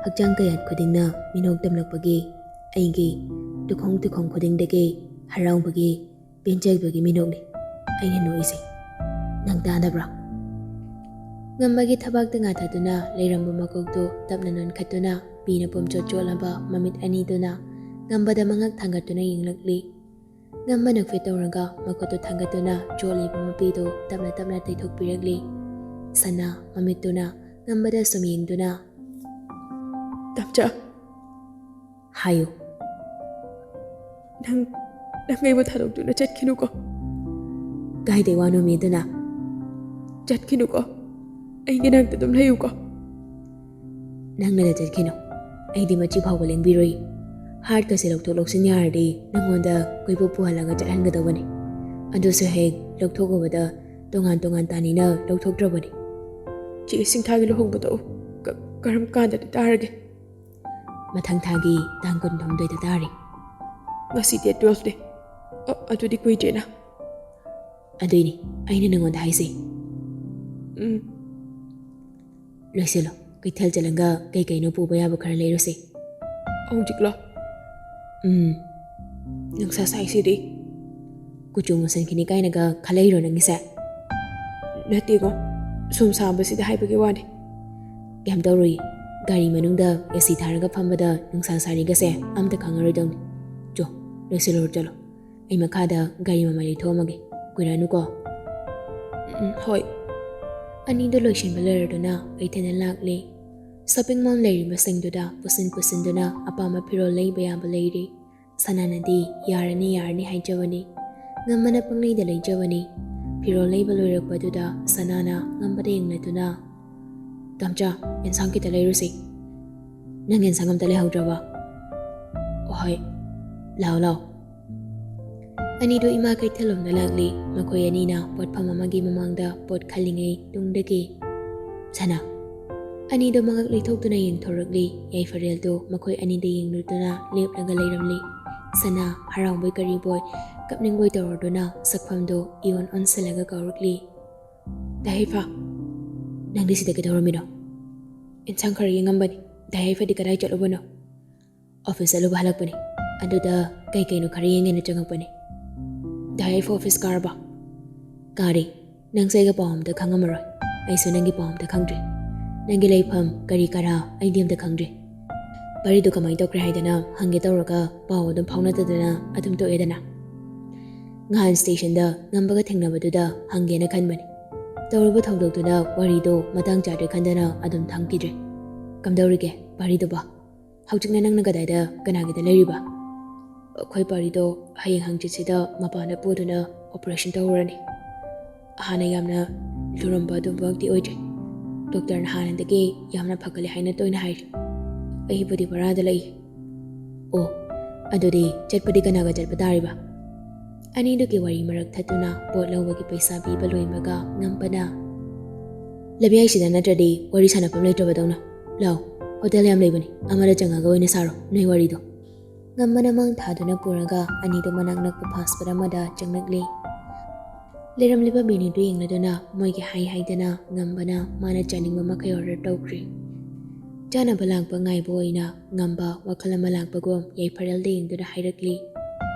ꯍꯛꯆꯥꯡ ꯀꯌꯥꯠ ꯈꯨꯗꯤꯡꯅ ꯃꯤꯅꯣꯛ ꯇꯝꯂꯛꯄꯒꯤ ꯑꯩꯒꯤ ꯇꯨꯈꯣꯡ ꯇꯨꯈꯣꯡ ꯈꯨꯗꯤꯡꯗꯒꯤ ꯍꯔꯥꯎꯕꯒꯤ, ꯄꯦꯟꯖꯕꯒꯤ ꯃꯤꯅꯣꯛꯅꯤ ꯑꯩꯅ ꯅꯣꯛꯏꯁꯦ꯫ ꯅꯪ ꯇꯥꯗꯕ꯭ꯔꯥ? ꯉꯝꯕꯒꯤ ꯊꯕꯥꯛꯇ ꯉꯥꯊꯗꯨꯅ ꯂꯩꯔꯝꯕ ꯃꯀꯣꯛꯇꯨ ꯇꯞꯅ ꯅꯣꯟꯈꯠꯇꯨꯅ, ꯄꯤꯅ ꯄꯨꯝꯆꯣꯠ ꯆꯣꯠꯂꯕ ꯃꯃꯤꯠ ꯑꯅꯤꯗꯨꯅ ꯉꯝꯕꯗ ꯃꯉꯛ ꯊꯥꯡꯒꯠꯇꯨꯅ ꯌꯦꯡꯂꯛꯂꯤ꯫ ꯉꯝꯕꯅ ꯐꯤꯠ ꯇꯧꯔꯒ ꯃꯈꯨꯠꯇꯨ ꯊꯥꯡꯒꯠꯇꯨꯅ ꯆꯣꯠꯂꯤꯕ ꯃꯄꯤꯗꯨ ꯇꯞꯅ ꯇꯞꯅ ꯇꯩꯊꯣꯛꯄꯤꯔꯛꯂꯤ꯫ ꯁꯅꯥ ꯃꯃꯤꯠꯇꯨꯅ ꯉꯝꯕꯗ ꯁꯨꯝ ꯌꯦꯡꯗꯨꯅ, "ꯇꯝꯆꯥ," ꯍꯥꯏꯌꯨ꯫ "ꯅꯪ, ꯅꯪ ꯑꯩꯕꯨ ꯊꯥꯗꯣꯛꯇꯨꯅ ꯆꯠꯈꯤꯅꯨꯀꯣ꯫" "ꯀꯥꯏꯗꯩ ꯋꯥꯅꯣꯃꯤ ꯑꯗꯨꯅ?" "ꯆꯠꯈꯤꯅꯨꯀꯣ, ꯑꯩꯒꯤ ꯅꯥꯛꯇ ꯑꯗꯨꯝ ꯂꯩꯌꯨꯀꯣ꯫" "ꯅꯪꯅ ꯆꯠꯈꯤꯅꯨ, ꯑꯩꯗꯤ ꯃꯆꯤ ꯐꯥꯎꯕ ꯂꯦꯡꯕꯤꯔꯣꯏ꯫ ꯍꯥꯔꯠꯀꯁꯦ ꯂꯧꯊꯣꯛ ꯂꯧꯁꯤꯟ ꯌꯥꯔꯗꯤ ꯅꯪꯉꯣꯟꯗ ꯀꯣꯏꯄꯨ ꯄꯨꯍꯜꯂꯒ ꯆꯠꯍꯟꯒꯗꯧꯕꯅꯤ꯫ ꯑꯗꯨꯁꯨ ꯍꯦꯛ ꯂꯧꯊꯣꯛꯎꯕꯗ ꯇꯣꯉꯥꯟ ꯇꯣꯉꯥꯟ ꯇꯥꯅꯤꯅ ꯂꯧꯊꯣꯛꯇ꯭ꯔꯕꯅꯤ꯫" "ꯆꯦ ꯁꯤꯡꯊꯥꯒꯤ ꯂꯨꯍꯣꯡꯕꯗꯣ ꯀ-, ꯀꯔꯝ ꯀꯥꯟꯗꯗꯤ ꯇꯥꯔꯒꯦ?" "ꯃꯊꯪ ꯊꯥꯒꯤ ꯇꯥꯡ ꯀꯨꯟꯍꯨꯝꯗꯣꯏꯗ ꯇꯥꯔꯦ꯫" "ꯉꯁꯤ ꯗꯦꯠ ꯇꯨꯋꯦꯜꯐꯅꯦ꯫ ꯑ-, ꯑꯗꯨꯗꯤ ꯀꯨꯏꯗ꯭ꯔꯦꯅ꯫" "ꯑꯗꯨꯏꯅꯤ ꯑꯩꯅ ꯅꯉꯣꯟꯗ ꯍꯥꯏꯁꯦ꯫" "ꯎꯝ꯫" "ꯂꯣꯏꯁꯤꯜꯂꯣ, ꯀꯩꯊꯦꯜ ꯆꯠꯂꯒ ꯀꯩ ꯀꯩꯅꯣ ꯄꯨꯕ ꯌꯥꯕ ꯈꯔ ꯂꯩꯔꯨꯁꯦ꯫" "ꯍꯧꯖꯤꯛꯂꯣ?" "ꯎꯝ꯫" "ꯅꯨꯡꯁꯥ ꯁꯥꯏꯁꯤꯗꯤ꯫" "ꯀꯨꯆꯨ ꯃꯨꯁꯟꯈꯤꯅꯤ ꯀꯥꯏꯅꯒ ꯈꯜꯂꯛꯏꯔꯣ ꯅꯪꯒꯤꯁꯦ?" "ꯅꯠꯇꯦꯀꯣ, ꯁꯨꯝ ꯁꯥꯕꯁꯤꯗ ꯍꯥꯏꯕꯒꯤ ꯋꯥꯅꯤ꯫" "ꯀꯩꯝ ꯇꯧꯔꯣꯏ, ꯒꯥꯔꯤ ꯃꯅꯨꯡꯗ ꯑꯦ ꯁꯤ ꯊꯥꯔꯒ ꯐꯝꯕꯗ ꯅꯨꯡꯁꯥ ꯁꯥꯔꯤꯒꯁꯦ ꯑꯝꯇ ꯈꯪꯉꯔꯣꯏꯗꯧꯅꯤ꯫ ꯆꯣ, ꯂꯣꯏꯁꯤꯜꯂꯨꯔꯣ ꯆꯠꯂꯣ꯫ ꯑꯩ ꯃꯈꯥꯗ ꯒꯥꯔꯤ ꯃꯃꯥꯏ ꯂꯩꯊꯣꯛꯑꯝꯃꯒꯦ, ꯀꯨꯏꯔꯅꯨꯀꯣ꯫" "ꯎꯝ, ꯍꯣꯏ꯫" ꯑꯅꯤꯗꯣ ꯂꯣꯏꯁꯤꯟꯕ ꯂꯣꯏꯔꯗꯨꯅ ꯀꯩꯊꯦꯜꯗ ꯂꯥꯛꯂꯦ꯫ ꯁꯣꯄꯤꯡ ꯃꯣꯜ ꯂꯩꯔꯤꯕꯁꯤꯡꯗꯨꯗ ꯄꯨꯁꯤꯟ ꯄꯨꯁꯤꯟꯗꯨꯅ ꯑꯄꯥꯝꯕ ꯐꯤꯔꯣꯜ ꯂꯩꯕ ꯌꯥꯕ ꯂꯩꯔꯦ꯫ ꯁꯅꯥꯅꯗꯤ ꯌꯥꯔꯅꯤ, ꯌꯥꯔꯅꯤ ꯍꯥꯏꯖꯕꯅꯤ꯫ ꯉꯝꯕꯅ ꯄꯪꯂꯩꯗ ꯂꯩꯖꯕꯅꯤ꯫ ꯐꯤꯔꯣꯜ ꯂꯩꯕ ꯂꯣꯏꯔꯛꯄꯗꯨꯗ ꯁꯅꯥꯅ ꯉꯝꯕꯗ ꯌꯦꯡꯂꯗꯨꯅ, "ꯇꯥꯝꯆꯥ, ꯑꯦꯟꯁꯥꯡ ꯈꯤꯇ ꯂꯩꯔꯨꯁꯤ꯫ ꯅꯪ ꯑꯦꯟꯁꯥꯡ ꯑꯝꯇ ꯂꯩꯍꯧꯗ꯭ꯔꯕ?" "ꯑꯍꯣꯏ, ꯂꯥꯛꯑꯣ, ꯂꯥꯛꯑꯣ꯫" ꯑꯅꯤꯗꯨ ꯏꯃꯥ ꯀꯩꯊꯦꯜꯂꯣꯝꯗ ꯂꯥꯛꯂꯤ꯫ ꯃꯈꯣꯏ ꯑꯅꯤꯅ ꯄꯣꯠꯐꯝ ꯑꯃꯒꯤ ꯃꯃꯥꯡꯗ ꯄꯣꯠ ꯈꯜꯂꯤꯉꯩ ꯇꯨꯡꯗꯒꯤ, "ꯁꯅꯥ꯫" ꯑꯅꯤꯗꯨ ꯃꯉꯛ ꯂꯩꯊꯣꯛꯇꯨꯅ ꯌꯦꯡꯊꯣꯔꯛꯂꯤ꯫ ꯌꯥꯏꯐꯔꯦꯜꯗꯨ ꯃꯈꯣꯏ ꯑꯅꯤꯗ ꯌꯦꯡꯂꯨꯗꯨꯅ ꯂꯦꯞꯂꯒ ꯂꯩꯔꯝꯂꯤ꯫ ꯁꯅꯥ ꯍꯔꯥꯎꯕꯣꯏ ꯀꯔꯤꯕꯣꯏ ꯀꯞꯅꯤꯡꯕꯣꯏ ꯇꯧꯔꯗꯨꯅ ꯁꯛꯐꯝꯗꯨ ꯏꯑꯣꯟ ꯑꯣꯟꯁꯤꯜꯂꯒ ꯀꯧꯔꯛꯂꯤ, "ꯗꯥ ꯌꯥꯏꯐ, ꯅꯪꯗꯤ ꯁꯤꯗ ꯀꯩꯗꯧꯔꯝꯃꯤꯅꯣ?" "ꯏꯟꯁꯥꯡ ꯈꯔ ꯌꯦꯡꯉꯝꯕꯅꯤ꯫ ꯗꯥ ꯌꯥꯏꯐꯗꯤ ꯀꯗꯥꯏ ꯆꯠꯂꯨꯕꯅꯣ?" "ꯑꯣꯐꯤꯁ ꯆꯠꯂꯨꯕ ꯍꯜꯂꯛꯄꯅꯤ꯫ ꯑꯗꯨꯗ ꯀꯩ ꯀꯩꯅꯣ ꯈꯔ ꯌꯦꯡꯒꯦꯅ ꯆꯪꯉꯛꯄꯅꯤ꯫" "ꯗꯥ ꯌꯥꯏꯐ ꯑꯣꯐꯤꯁ ꯀꯥꯔꯕ?" "ꯀꯥꯔꯦ꯫ ꯅꯪꯁꯦ ꯑꯩꯒ ꯄꯥꯎ ꯑꯝꯇ ꯈꯪꯉꯝꯃꯔꯣꯏ꯫ ꯑꯩꯁꯨ ꯅꯪꯒꯤ ꯄꯥꯎ ꯑꯝꯇ ꯈꯪꯗ꯭ꯔꯤ꯫ ꯅꯪꯒꯤ ꯂꯩꯐꯝ ꯀꯔꯤ ꯀꯔꯥ ꯑꯩꯗꯤ ꯑꯝꯇ ꯈꯪꯗ꯭ꯔꯤ꯫ ꯄꯥꯔꯤꯗꯣ ꯀꯃꯥꯏꯅ ꯇꯧꯈ꯭ꯔꯦ ꯍꯥꯏꯗꯅ ꯍꯪꯒꯦ ꯇꯧꯔꯒ ꯄꯥꯎ ꯑꯗꯨꯝ ꯐꯥꯎꯅꯗꯗꯅ ꯑꯗꯨꯝ ꯇꯣꯛꯑꯦꯗꯅ꯫ ꯉꯍꯥꯟ ꯁ꯭ꯇꯦꯁꯟꯗ ꯉꯝꯕꯒ ꯊꯦꯡꯅꯕꯗꯨꯗ ꯍꯪꯒꯦꯅ ꯈꯟꯕꯅꯤ꯫ ꯇꯧꯔꯤꯕ ꯊꯧꯗꯣꯛꯇꯨꯅ ꯋꯥꯔꯤꯗꯣ ꯃꯇꯥꯡ ꯆꯥꯗ꯭ꯔꯦ ꯈꯟꯗꯅ ꯑꯗꯨꯝ ꯊꯝꯈꯤꯗ꯭ꯔꯦ꯫ ꯀꯝꯗꯧꯔꯤꯒꯦ ꯄꯥꯔꯤꯗꯨꯕꯣ? ꯍꯧꯖꯤꯛꯅ ꯅꯪꯅ ꯀꯗꯥꯏꯗ, ꯀꯅꯥꯒꯤꯗ ꯂꯩꯔꯤꯕ?" "ꯑꯩꯈꯣꯏ ꯄꯥꯔꯤꯗꯣ ꯍꯌꯦꯡ ꯍꯪꯆꯤꯠꯁꯤꯗ ꯃꯄꯥꯟꯗ ꯄꯨꯗꯨꯅ ꯑꯣꯄꯔꯦꯁꯟ ꯇꯧꯔꯨꯔꯅꯤ꯫ ꯍꯥꯟꯅ ꯌꯥꯝꯅ ꯂꯨꯔꯝꯕ ꯑꯗꯨꯃꯛꯇꯤ ꯑꯣꯏꯗ꯭ꯔꯦ꯫ ꯗꯣꯛꯇꯔꯅ ꯍꯥꯟꯅꯗꯒꯤ ꯌꯥꯝꯅ ꯐꯒꯠꯂꯦ ꯍꯥꯏꯅ ꯇꯣꯏꯅ ꯍꯥꯏꯔꯤ꯫ ꯑꯩꯕꯨꯗꯤ ꯚꯔꯥꯗ ꯂꯩ꯫" "ꯑꯣ, ꯑꯗꯨꯗꯤ ꯆꯠꯄꯗꯤ ꯀꯅꯥꯒ ꯆꯠꯄ ꯇꯥꯔꯤꯕ?" ꯑꯅꯤꯗꯨꯒꯤ ꯋꯥꯔꯤ ꯃꯔꯛ ꯊꯠꯇꯨꯅ ꯄꯣꯠ ꯂꯧꯕꯒꯤ ꯄꯩꯁꯥ ꯄꯤꯕ ꯂꯣꯏꯕꯒ ꯉꯝꯕꯅ, "ꯂꯝꯌꯥꯏꯁꯤꯗ ꯅꯠꯇ꯭ꯔꯗꯤ ꯋꯥꯔꯤ ꯁꯥꯟꯅꯐꯝ ꯂꯩꯇ꯭ꯔꯕꯗꯧꯅ꯫ ꯂꯥꯎ, ꯍꯣꯇꯦꯜ ꯌꯥꯝ ꯂꯩꯕꯅꯤ, ꯑꯃꯗ ꯆꯪꯉꯒ ꯑꯣꯏꯅ ꯁꯥꯔꯣ ꯅꯣꯏ ꯋꯥꯔꯤꯗꯣ꯫" ꯉꯝꯕꯅ ꯃꯥꯡ ꯊꯥꯗꯨꯅ ꯄꯨꯔꯒ ꯑꯅꯤꯗꯨ ꯃꯅꯥꯛ ꯅꯛꯄ ꯐꯥꯁ ꯐꯨꯗ ꯑꯃꯗ ꯆꯪꯂꯛꯂꯤ꯫ ꯂꯩꯔꯝꯂꯤꯕ ꯃꯦꯅ꯭ꯌꯨꯗꯨ ꯌꯦꯡꯂꯗꯨꯅ ꯃꯣꯏꯒꯤ ꯍꯥꯏ ꯍꯥꯏꯗꯅ ꯉꯝꯕꯅ ꯃꯥꯅ ꯆꯥꯅꯤꯡꯕ ꯃꯈꯩ ꯑꯣꯔꯗꯔ ꯇꯧꯈ꯭ꯔꯦ꯫ ꯆꯥꯅꯕ ꯂꯥꯛꯄ ꯉꯥꯏꯕ ꯑꯣꯏꯅ ꯉꯝꯕ ꯋꯥꯈꯜ ꯑꯃ ꯂꯥꯛꯄꯒꯨꯝ ꯌꯥꯏꯐꯔꯦꯜꯗ ꯌꯦꯡꯗꯨꯅ ꯍꯥꯏꯔꯛꯂꯤ,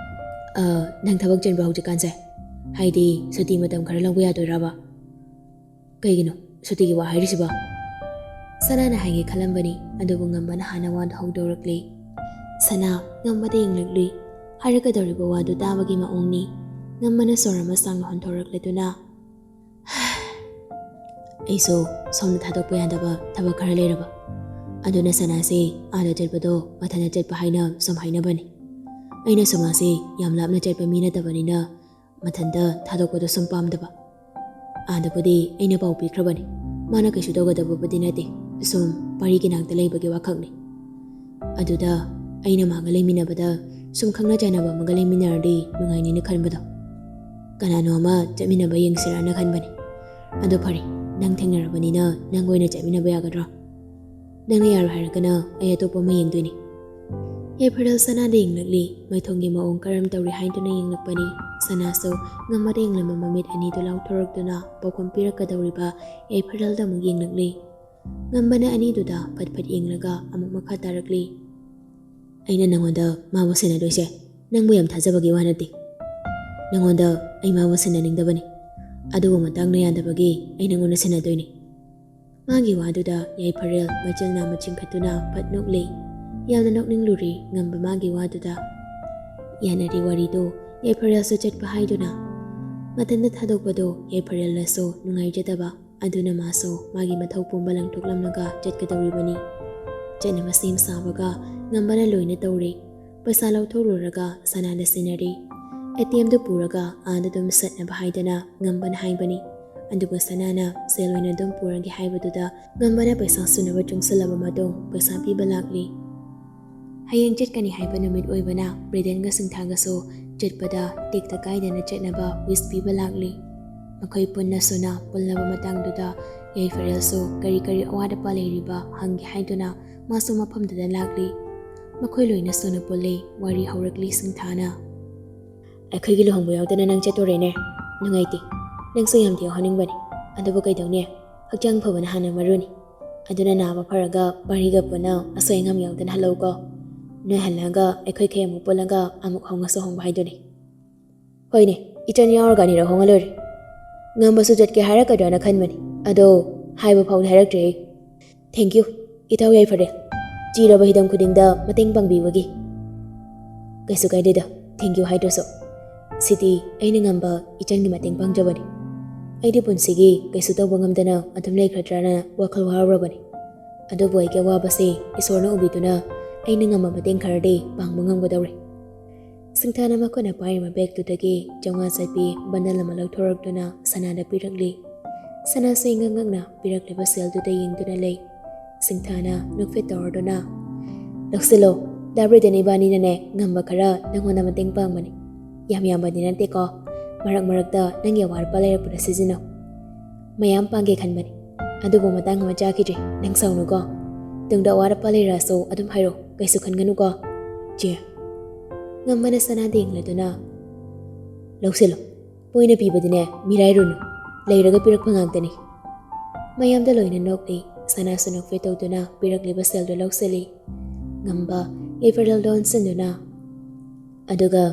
"ꯑ, ꯅꯪ ꯊꯕꯛ ꯆꯤꯟꯕ꯭ꯔꯣ ꯍꯧꯖꯤꯛꯀꯥꯟꯁꯦ? ꯍꯥꯏꯗꯤ ꯁꯨꯇꯤ ꯃꯇꯝ ꯈꯔ ꯂꯧꯕ ꯌꯥꯗꯣꯏꯔꯕ?" "ꯀꯩꯒꯤꯅꯣ ꯁꯨꯇꯤꯒꯤ ꯋꯥ ꯍꯥꯏꯔꯤꯁꯤꯕꯣ?" ꯁꯅꯥꯅ ꯍꯥꯏꯒꯦ ꯈꯜꯂꯝꯕꯅꯤ, ꯑꯗꯨꯕꯨ ꯉꯝꯕꯅ ꯍꯥꯟꯅ ꯋꯥꯗꯨ ꯍꯧꯗꯣꯔꯛꯂꯦ꯫ ꯁꯅꯥ ꯉꯝꯕꯗ ꯌꯦꯡꯂꯛꯂꯨꯏ꯫ ꯍꯥꯏꯔꯛꯀꯗꯧꯔꯤꯕ ꯋꯥꯗꯨ ꯇꯥꯕꯒꯤ ꯃꯑꯣꯡꯅꯤ꯫ ꯉꯝꯕꯅ ꯁꯣꯔ ꯑꯃ ꯁꯥꯡꯅ ꯍꯣꯟꯊꯣꯔꯛꯂꯗꯨꯅ, "ꯑꯩꯁꯨ ꯁꯣꯝꯗ ꯊꯥꯗꯣꯛꯄ ꯌꯥꯗꯕ ꯊꯕꯛ ꯈꯔ ꯂꯩꯔꯕ꯫ ꯑꯗꯨꯅ ꯁꯅꯥꯁꯦ ꯑꯥꯗ ꯆꯠꯄꯗꯣ ꯃꯊꯟꯇ ꯆꯠꯄ ꯍꯥꯏꯅ ꯁꯨꯝ ꯍꯥꯏꯅꯕꯅꯤ꯫ ꯑꯩꯅꯁꯨ ꯃꯥꯁꯦ ꯌꯥꯝ ꯂꯥꯞꯅ ꯆꯠꯄ ꯃꯤ ꯅꯠꯇꯕꯅꯤꯅ ꯃꯊꯟꯇ ꯊꯥꯗꯣꯛꯄꯗꯣ ꯁꯨꯝ ꯄꯥꯝꯗꯕ꯫ ꯑꯥꯗꯕꯨꯗꯤ ꯑꯩꯅ ꯄꯥꯎ ꯄꯤꯈ꯭ꯔꯕꯅꯤ, ꯃꯥꯅ ꯀꯩꯁꯨ ꯇꯧꯒꯗꯕꯕꯨꯗꯤ ꯅꯠꯇꯦ, ꯁꯨꯝ ꯄꯥꯔꯤꯒꯤ ꯅꯥꯛꯇ ꯂꯩꯕꯒꯤ ꯋꯥꯈꯛꯅꯤ꯫ ꯑꯗꯨꯗ ꯑꯩꯅ ꯃꯥꯒ ꯂꯩꯃꯤꯟꯅꯕꯗ ꯁꯨꯝ ꯈꯪꯅ ꯆꯥꯟꯅꯕ ꯑꯃꯒ ꯂꯩꯃꯤꯟꯅꯔꯗꯤ ꯅꯨꯡꯉꯥꯏꯅꯤꯅ ꯈꯟꯕꯗꯣ꯫ ꯀꯅꯥꯅꯣ ꯑꯃ ꯆꯠꯃꯤꯟꯅꯕ ꯌꯦꯡꯁꯤꯔꯥꯅ ꯈꯟꯕꯅꯤ꯫ ꯑꯗꯣ ꯐꯔꯦ, ꯅꯪ ꯊꯦꯡꯅꯔꯕꯅꯤꯅ ꯅꯪ ꯑꯣꯏꯅ ꯆꯠꯃꯤꯟꯅꯕ ꯌꯥꯒꯗ꯭ꯔꯣ? ꯅꯪꯅ ꯌꯥꯔꯣꯏ ꯍꯥꯏꯔꯒꯅ ꯑꯩ ꯑꯇꯣꯞꯄ ꯑꯃ ꯌꯦꯡꯗꯣꯏꯅꯤ꯫ ꯌꯥꯏꯐꯔꯦꯜ ꯁꯅꯥꯗ ꯌꯦꯡꯂꯛꯂꯤ꯫ ꯃꯥꯏꯊꯣꯡꯒꯤ ꯃꯑꯣꯡ ꯀꯔꯝ ꯇꯧꯔꯤ ꯍꯥꯏꯗꯨꯅ ꯌꯦꯡꯂꯛꯄꯅꯤ꯫ ꯁꯅꯥꯁꯨ ꯉꯝꯕꯗ ꯌꯦꯡꯂꯝꯕ ꯃꯃꯤꯠ ꯑꯅꯤꯗꯨ ꯂꯥꯎꯊꯣꯔꯛꯇꯨꯅ ꯄꯥꯎꯈꯨꯝ ꯄꯤꯔꯛꯀꯗꯧꯔꯤꯕ ꯌꯥꯏꯐꯔꯦꯜꯗ ꯑꯃꯨꯛ ꯌꯦꯡꯂꯛꯂꯤ꯫ ꯉꯝꯕꯅ ꯑꯅꯤꯗꯨꯗ ꯐꯠ ꯐꯠ ꯌꯦꯡꯂꯒ ꯑꯃꯨꯛ ꯃꯈꯥ ꯇꯥꯔꯛꯂꯤ꯫ ꯑꯩꯅ ꯅꯪꯉꯣꯟꯗ ꯃꯥꯕꯨ ꯁꯦꯟꯅꯗꯣꯏꯁꯦ ꯅꯪꯕꯨ ꯌꯥꯝ ꯊꯥꯖꯕꯒꯤ ꯋꯥ ꯅꯠꯇꯦ꯫ ꯅꯪꯉꯣꯟꯗ ꯑꯩ ꯃꯥꯕꯨ ꯁꯦꯟꯅꯅꯤꯡꯗꯕꯅꯤ꯫ ꯑꯗꯨꯕꯨ ꯃꯇꯥꯡꯅ ꯌꯥꯗꯕꯒꯤ ꯑꯩ ꯅꯪꯉꯣꯟꯗ ꯁꯦꯟꯅꯗꯣꯏꯅꯤ꯫ ꯃꯥꯒꯤ ꯋꯥꯗꯨꯗ ꯌꯥꯏꯐꯔꯦꯜ ꯃꯆꯤꯜ ꯅꯥꯝꯃ ꯆꯤꯡꯈꯠꯇꯨꯅ ꯐꯠ ꯅꯣꯛꯂꯦ꯫ ꯌꯥꯝꯅ ꯅꯣꯛꯅꯤꯡꯂꯨꯔꯦ ꯉꯝꯕ ꯃꯥꯒꯤ ꯋꯥꯗꯨꯗ꯫ ꯌꯥꯅꯔꯤ ꯋꯥꯔꯤꯗꯣ ꯌꯥꯏꯐꯔꯦꯜꯁꯨ ꯆꯠꯄ ꯍꯥꯏꯗꯨꯅ꯫ ꯃꯊꯟꯇ ꯊꯥꯗꯣꯛꯄꯗꯣ ꯌꯥꯏꯐꯔꯦꯜꯅꯁꯨ ꯅꯨꯡꯉꯥꯏꯖꯗꯕ꯫ ꯑꯗꯨꯅ ꯃꯥꯁꯨ ꯃꯥꯒꯤ ꯃꯊꯧ ꯄꯨꯝꯕ ꯂꯪꯊꯣꯛꯂꯝꯂꯒ ꯆꯠꯀꯗꯧꯔꯤꯕꯅꯤ꯫ ꯆꯠꯅꯕ ꯁꯦꯝ ꯁꯥꯕꯒ ꯉꯝꯕꯅ ꯂꯣꯏꯅ ꯇꯧꯔꯦ꯫ ꯄꯩꯁꯥ ꯂꯧꯊꯣꯛꯂꯨꯔꯒ ꯁꯅꯥꯗ ꯁꯤꯟꯅꯔꯦ꯫ ꯑꯦ ꯇꯤ ꯑꯦꯝꯗꯨ ꯄꯨꯔꯒ ꯑꯥꯗ ꯑꯗꯨꯝ ꯆꯠꯅꯕ ꯍꯥꯏꯗꯅ ꯉꯝꯕꯅ ꯍꯥꯏꯕꯅꯤ꯫ ꯑꯗꯨꯒ ꯁꯅꯥꯅ ꯁꯦꯜ ꯑꯣꯏꯅ ꯑꯗꯨꯝ ꯄꯨꯔꯒꯦ ꯍꯥꯏꯕꯗꯨꯗ ꯉꯝꯕꯅ ꯄꯩꯁꯥ ꯁꯨꯅꯕ ꯆꯨꯡꯁꯤꯜꯂꯕ ꯃꯇꯨꯡ ꯄꯩꯁꯥ ꯄꯤꯕ ꯂꯥꯛꯂꯤ꯫ ꯍꯌꯦꯡ ꯆꯠꯀꯅꯤ ꯍꯥꯏꯕ ꯅꯨꯃꯤꯠ ꯑꯣꯏꯕꯅ ꯕ꯭ꯔꯦꯗꯦꯟꯒ ꯁꯤꯡꯊꯥꯒꯁꯨ ꯆꯠꯄꯗ ꯇꯦꯛꯇ ꯀꯥꯏꯗꯅ ꯆꯠꯅꯕ ꯋꯤꯁ ꯄꯤꯕ ꯂꯥꯛꯂꯤ꯫ ꯃꯈꯣꯏ ꯄꯨꯟꯅ ꯁꯨꯅ ꯄꯨꯜꯂꯕ ꯃꯇꯥꯡꯗꯨꯗ ꯌꯥꯏꯐꯔꯦꯜꯁꯨ ꯀꯔꯤ ꯀꯔꯤ ꯑꯋꯥꯠ ꯑꯄꯥ ꯂꯩꯔꯤꯕ ꯍꯪꯒꯦ ꯍꯥꯏꯗꯨꯅ ꯃꯥꯁꯨ ꯃꯐꯝꯗꯨꯗ ꯂꯥꯛꯂꯤ꯫ ꯃꯈꯣꯏ ꯂꯣꯏꯅ ꯁꯨꯅ ꯄꯨꯜꯂꯤ꯫ ꯋꯥꯔꯤ ꯍꯧꯔꯛꯂꯤ ꯁꯤꯡꯊꯥꯅ꯫ ꯑꯩꯈꯣꯏꯒꯤ ꯂꯨꯍꯣꯡꯕ ꯌꯥꯎꯗꯅ ꯅꯪ ꯆꯠꯇꯣꯔꯦꯅꯦ꯫ ꯅꯨꯡꯉꯥꯏꯇꯦ꯫ ꯅꯪꯁꯨ ꯌꯥꯝꯗꯤ ꯌꯥꯎꯍꯟꯅꯤꯡꯕꯅꯤ꯫ ꯑꯗꯨꯕꯨ ꯀꯩꯗꯧꯅꯤ? ꯍꯛꯆꯥꯡ ꯐꯕꯅ ꯍꯥꯟꯅ ꯃꯔꯨꯅꯤ꯫ ꯑꯗꯨꯅ ꯅꯥꯕ ꯐꯔꯒ ꯄꯥꯔꯤꯒ ꯄꯨꯟꯅ ꯑꯁꯣꯏ ꯑꯉꯥꯝ ꯌꯥꯎꯗꯅ ꯍꯜꯂꯛꯎꯀꯣ꯫ ꯅꯣꯏ ꯍꯜꯂꯛꯑꯒ ꯑꯩꯈꯣꯏ ꯈꯩ ꯑꯃꯨꯛ ꯄꯨꯜꯂꯒ ꯑꯃꯨꯛ ꯍꯧꯅꯁꯨ ꯍꯣꯡꯕ ꯍꯥꯏꯗꯨꯅꯤ꯫ ꯍꯣꯏꯅꯦ, ꯏꯆꯟ ꯌꯥꯎꯔꯒ ꯑꯅꯤꯔꯛ ꯍꯣꯡꯉ ꯂꯣꯏꯔꯦ꯫ ꯉꯝꯕꯁꯨ ꯆꯠꯀꯦ ꯍꯥꯏꯔꯛꯀꯗ꯭ꯔꯥꯅ ꯈꯟꯕꯅꯤ, ꯑꯗꯣ ꯍꯥꯏꯕ ꯐꯥꯎꯗꯤ ꯍꯥꯏꯔꯛꯇ꯭ꯔꯦ꯫ Thank you, ꯏꯇꯥꯎ ꯌꯥꯏꯐꯔꯦꯜ꯫ ꯆꯤꯔꯕ ꯍꯤꯔꯝ ꯈꯨꯗꯤꯡꯗ ꯃꯇꯦꯡ ꯄꯥꯡꯕꯤꯕꯒꯤ꯫ ꯀꯩꯁꯨ ꯀꯥꯏꯗꯦꯗ, thank you ꯍꯥꯏꯗ꯭ꯔꯁꯨ꯫ ꯁꯤꯗꯤ ꯑꯩꯅ ꯉꯝꯕ ꯏꯆꯟꯒꯤ ꯃꯇꯦꯡ ꯄꯥꯡꯖꯕꯅꯤ꯫ ꯑꯩꯗꯤ ꯄꯨꯟꯁꯤꯒꯤ ꯀꯩꯁꯨ ꯇꯧꯕ ꯉꯝꯗꯅ ꯑꯗꯨꯝ ꯂꯩꯈ꯭ꯔꯗ꯭ꯔꯥꯅ ꯋꯥꯈꯜ ꯋꯥꯔꯨꯔꯕꯅꯤ꯫ ꯑꯗꯨꯕꯨ ꯑꯩꯒꯤ ꯑꯋꯥꯕꯁꯦ ꯏꯁꯣꯔꯅ ꯎꯕꯤꯗꯨꯅ ꯑꯩꯅ ꯉꯝꯕ ꯃꯇꯦꯡ ꯈꯔꯗꯤ ꯄꯥꯡꯕ ꯉꯝꯒꯗꯧꯔꯦ꯫ ꯁꯤꯡꯊꯥꯅ ꯃꯈꯨꯠꯅ ꯄꯥꯏꯔꯤꯕ ꯕꯦꯒꯇꯨꯗꯒꯤ ꯆꯥꯝꯃꯉꯥ ꯆꯠꯄꯤ ꯕꯟꯗꯜ ꯑꯃ ꯂꯧꯊꯣꯔꯛꯇꯨꯅ ꯁꯅꯥꯗ ꯄꯤꯔꯛꯂꯤ꯫ ꯁꯅꯥꯁꯨ ꯏꯉꯛ ꯉꯛꯅ ꯄꯤꯔꯛꯂꯤꯕ ꯁꯦꯜꯗꯨꯗ ꯌꯦꯡꯗꯨꯅ ꯂꯩ꯫ ꯁꯤꯡꯊꯥꯅ ꯅꯣꯛꯐꯦꯠ ꯇꯧꯔꯗꯨꯅ, "ꯂꯧꯁꯤꯜꯂꯣ, ꯗꯥ ꯕ꯭ꯔꯤꯇꯟ ꯏꯕꯥꯅꯤꯅꯅꯦ ꯉꯝꯕ ꯈꯔ ꯅꯪꯉꯣꯟꯗ ꯃꯇꯦꯡ ꯄꯥꯡꯕꯅꯤ꯫ ꯌꯥꯝ ꯌꯥꯝꯕꯗꯤ ꯅꯠꯇꯦꯀꯣ, ꯃꯔꯛ ꯃꯔꯛꯇ ꯅꯪꯒꯤ ꯑꯋꯥꯠ ꯑꯄꯥ ꯂꯩꯔꯛꯄꯗ ꯁꯤꯖꯤꯟꯅꯧ꯫ ꯃꯌꯥꯝ ꯄꯥꯡꯒꯦ ꯈꯟꯕꯅꯤ, ꯑꯗꯨꯕꯨ ꯃꯇꯥꯡ ꯑꯃ ꯆꯥꯈꯤꯗ꯭ꯔꯤ, ꯅꯪ ꯁꯥꯎꯅꯨꯀꯣ꯫ ꯇꯨꯡꯗ ꯑꯋꯥꯠ ꯑꯄꯥ ꯂꯩꯔꯛꯑꯁꯨ ꯑꯗꯨꯝ ꯍꯥꯏꯔꯣ, ꯀꯩꯁꯨ ꯈꯟꯒꯅꯨꯀꯣ, ꯆꯦ꯫" ꯉꯝꯕꯅ ꯁꯅꯥꯗ ꯌꯦꯡꯂꯗꯨꯅ, "ꯂꯧꯁꯤꯜꯂꯣ, ꯄꯣꯏꯅ ꯄꯤꯕꯗꯤꯅꯦ ꯃꯤꯔꯥꯏꯔꯨꯅꯨ, ꯂꯩꯔꯒ ꯄꯤꯔꯛꯄ ꯉꯥꯛꯇꯅꯤ꯫" ꯃꯌꯥꯝꯗ ꯂꯣꯏꯅ ꯅꯣꯛꯂꯤ꯫ ꯁꯅꯥꯁꯨ ꯅꯣꯛꯐꯦꯠ ꯇꯧꯗꯨꯅ ꯄꯤꯔꯛꯂꯤꯕ ꯁꯦꯜꯗꯨ ꯂꯧꯁꯤꯜꯂꯤ꯫ ꯉꯝꯕ ꯑꯦꯄꯔꯦꯜꯗꯣ ꯑꯣꯟꯁꯤꯟꯗꯨꯅ, "ꯑꯗꯨꯒ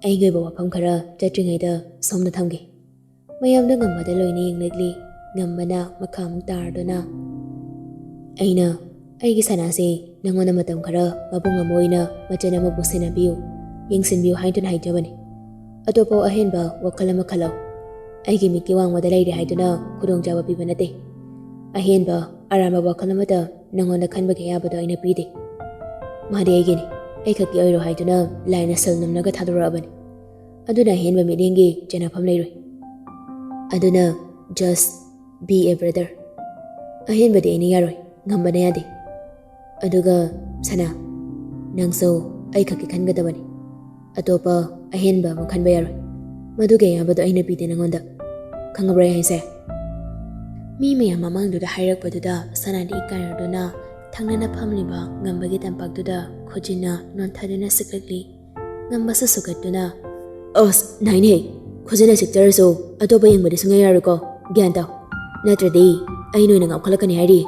ꯑꯩꯒꯤ ꯑꯣꯏꯕ ꯋꯥꯐꯝ ꯈꯔ ꯆꯠꯇ꯭ꯔꯤꯉꯩꯗ ꯁꯣꯝꯗ ꯊꯝꯒꯦ꯫" ꯃꯌꯥꯝꯗ ꯉꯝꯕꯗ ꯂꯣꯏꯅ ꯌꯦꯡꯂꯛꯂꯤ꯫ ꯉꯝꯕꯅ ꯃꯈꯥ ꯑꯃꯨꯛ ꯇꯥꯔꯗꯨꯅ, "ꯑꯩꯅ ꯑꯩꯒꯤ ꯁꯅꯥꯁꯦ ꯅꯪꯉꯣꯟꯗ ꯃꯇꯝ ꯈꯔ ꯃꯕꯨꯡ ꯑꯃ ꯑꯣꯏꯅ ꯃꯆꯟ ꯑꯃꯕꯨ ꯁꯦꯟꯅꯕꯤꯌꯨ, ꯌꯦꯡꯁꯤꯟꯕꯤꯌꯨ ꯍꯥꯏꯗꯨꯅ ꯍꯥꯏꯖꯕꯅꯤ꯫ ꯑꯇꯣꯞꯄ ꯑꯍꯦꯟꯕ ꯋꯥꯈꯜ ꯑꯃ ꯈꯜꯂꯣ꯫ ꯑꯩꯒꯤ ꯃꯤꯠꯀꯤ ꯋꯥꯡꯃꯗ ꯂꯩꯔꯦ ꯍꯥꯏꯗꯨꯅ ꯈꯨꯗꯣꯡꯆꯥꯕ ꯄꯤꯕ ꯅꯠꯇꯦ꯫ ꯑꯍꯦꯟꯕ ꯑꯔꯥꯟꯕ ꯋꯥꯈꯜ ꯑꯃꯠꯇ ꯅꯪꯉꯣꯟꯗ ꯈꯟꯕꯒꯤ ꯑꯌꯥꯕꯗꯣ ꯑꯩꯅ ꯄꯤꯗꯦ꯫ ꯃꯥꯗꯤ ꯑꯩꯒꯤꯅꯤ, ꯑꯩ ꯈꯛꯀꯤ ꯑꯣꯏꯔꯣ ꯍꯥꯏꯗꯨꯅ ꯂꯥꯏꯅ ꯁꯤꯜ ꯅꯝꯂꯒ ꯊꯥꯗꯣꯔꯛꯑꯕꯅꯤ꯫ ꯑꯗꯨꯅ ꯑꯍꯦꯟꯕ ꯃꯤꯠꯌꯦꯡꯒꯤ ꯆꯦꯟꯅꯐꯝ ꯂꯩꯔꯣꯏ꯫ ꯑꯗꯨꯅ just be a brother꯫ ꯑꯍꯦꯟꯕꯗꯤ ꯑꯩꯅ ꯌꯥꯔꯣꯏ, ꯉꯝꯕꯅ ꯌꯥꯗꯦ꯫ ꯑꯗꯨꯒ ꯁꯅꯥ, ꯅꯪꯁꯨ ꯑꯩ ꯈꯛꯀꯤ ꯈꯟꯒꯗꯕꯅꯤ꯫ ꯑꯇꯣꯞꯄ ꯑꯍꯦꯟꯕ ꯑꯃ ꯈꯟꯕ ꯌꯥꯔꯣꯏ꯫ ꯃꯗꯨꯒꯤ ꯑꯌꯥꯕꯗꯣ ꯑꯩꯅ ꯄꯤꯗꯦ ꯅꯪꯉꯣꯟꯗ꯫ ꯈꯪꯉꯕ꯭ꯔꯥ ꯑꯩ ꯍꯥꯏꯁꯦ?" ꯃꯤ ꯃꯌꯥꯝ ꯃꯃꯥꯡꯗꯨꯗ ꯍꯥꯏꯔꯛꯄꯗꯨꯗ ꯁꯅꯥꯗꯤ ꯏꯀꯥꯏꯔꯗꯨꯅ ꯊꯪꯅꯅ ꯐꯝꯂꯤꯕ ꯉꯝꯕꯒꯤ ꯇꯝꯄꯥꯛꯇꯨꯗ ꯈꯨꯖꯤꯟꯅ ꯅꯣꯟꯊꯗꯨꯅ ꯁꯤꯛꯂꯛꯂꯤ꯫ ꯉꯝꯕꯁꯨ ꯁꯨꯒꯠꯇꯨꯅ, "ꯑꯁ, ꯅꯥꯏꯅꯦ! ꯈꯨꯖꯤꯟꯅ ꯁꯤꯛꯆꯔꯁꯨ ꯑꯇꯣꯞꯄ ꯌꯦꯡꯕꯗꯤ ꯁꯨꯡꯌꯥ ꯌꯥꯔꯣꯏꯀꯣ꯫ ꯒ꯭ꯌꯥꯟ ꯇꯥꯎ꯫ ꯅꯠꯇ꯭ꯔꯗꯤ ꯑꯩ ꯅꯣꯏꯅ ꯉꯥꯎꯈꯠꯂꯛꯀꯅꯤ ꯍꯥꯏꯔꯤ꯫"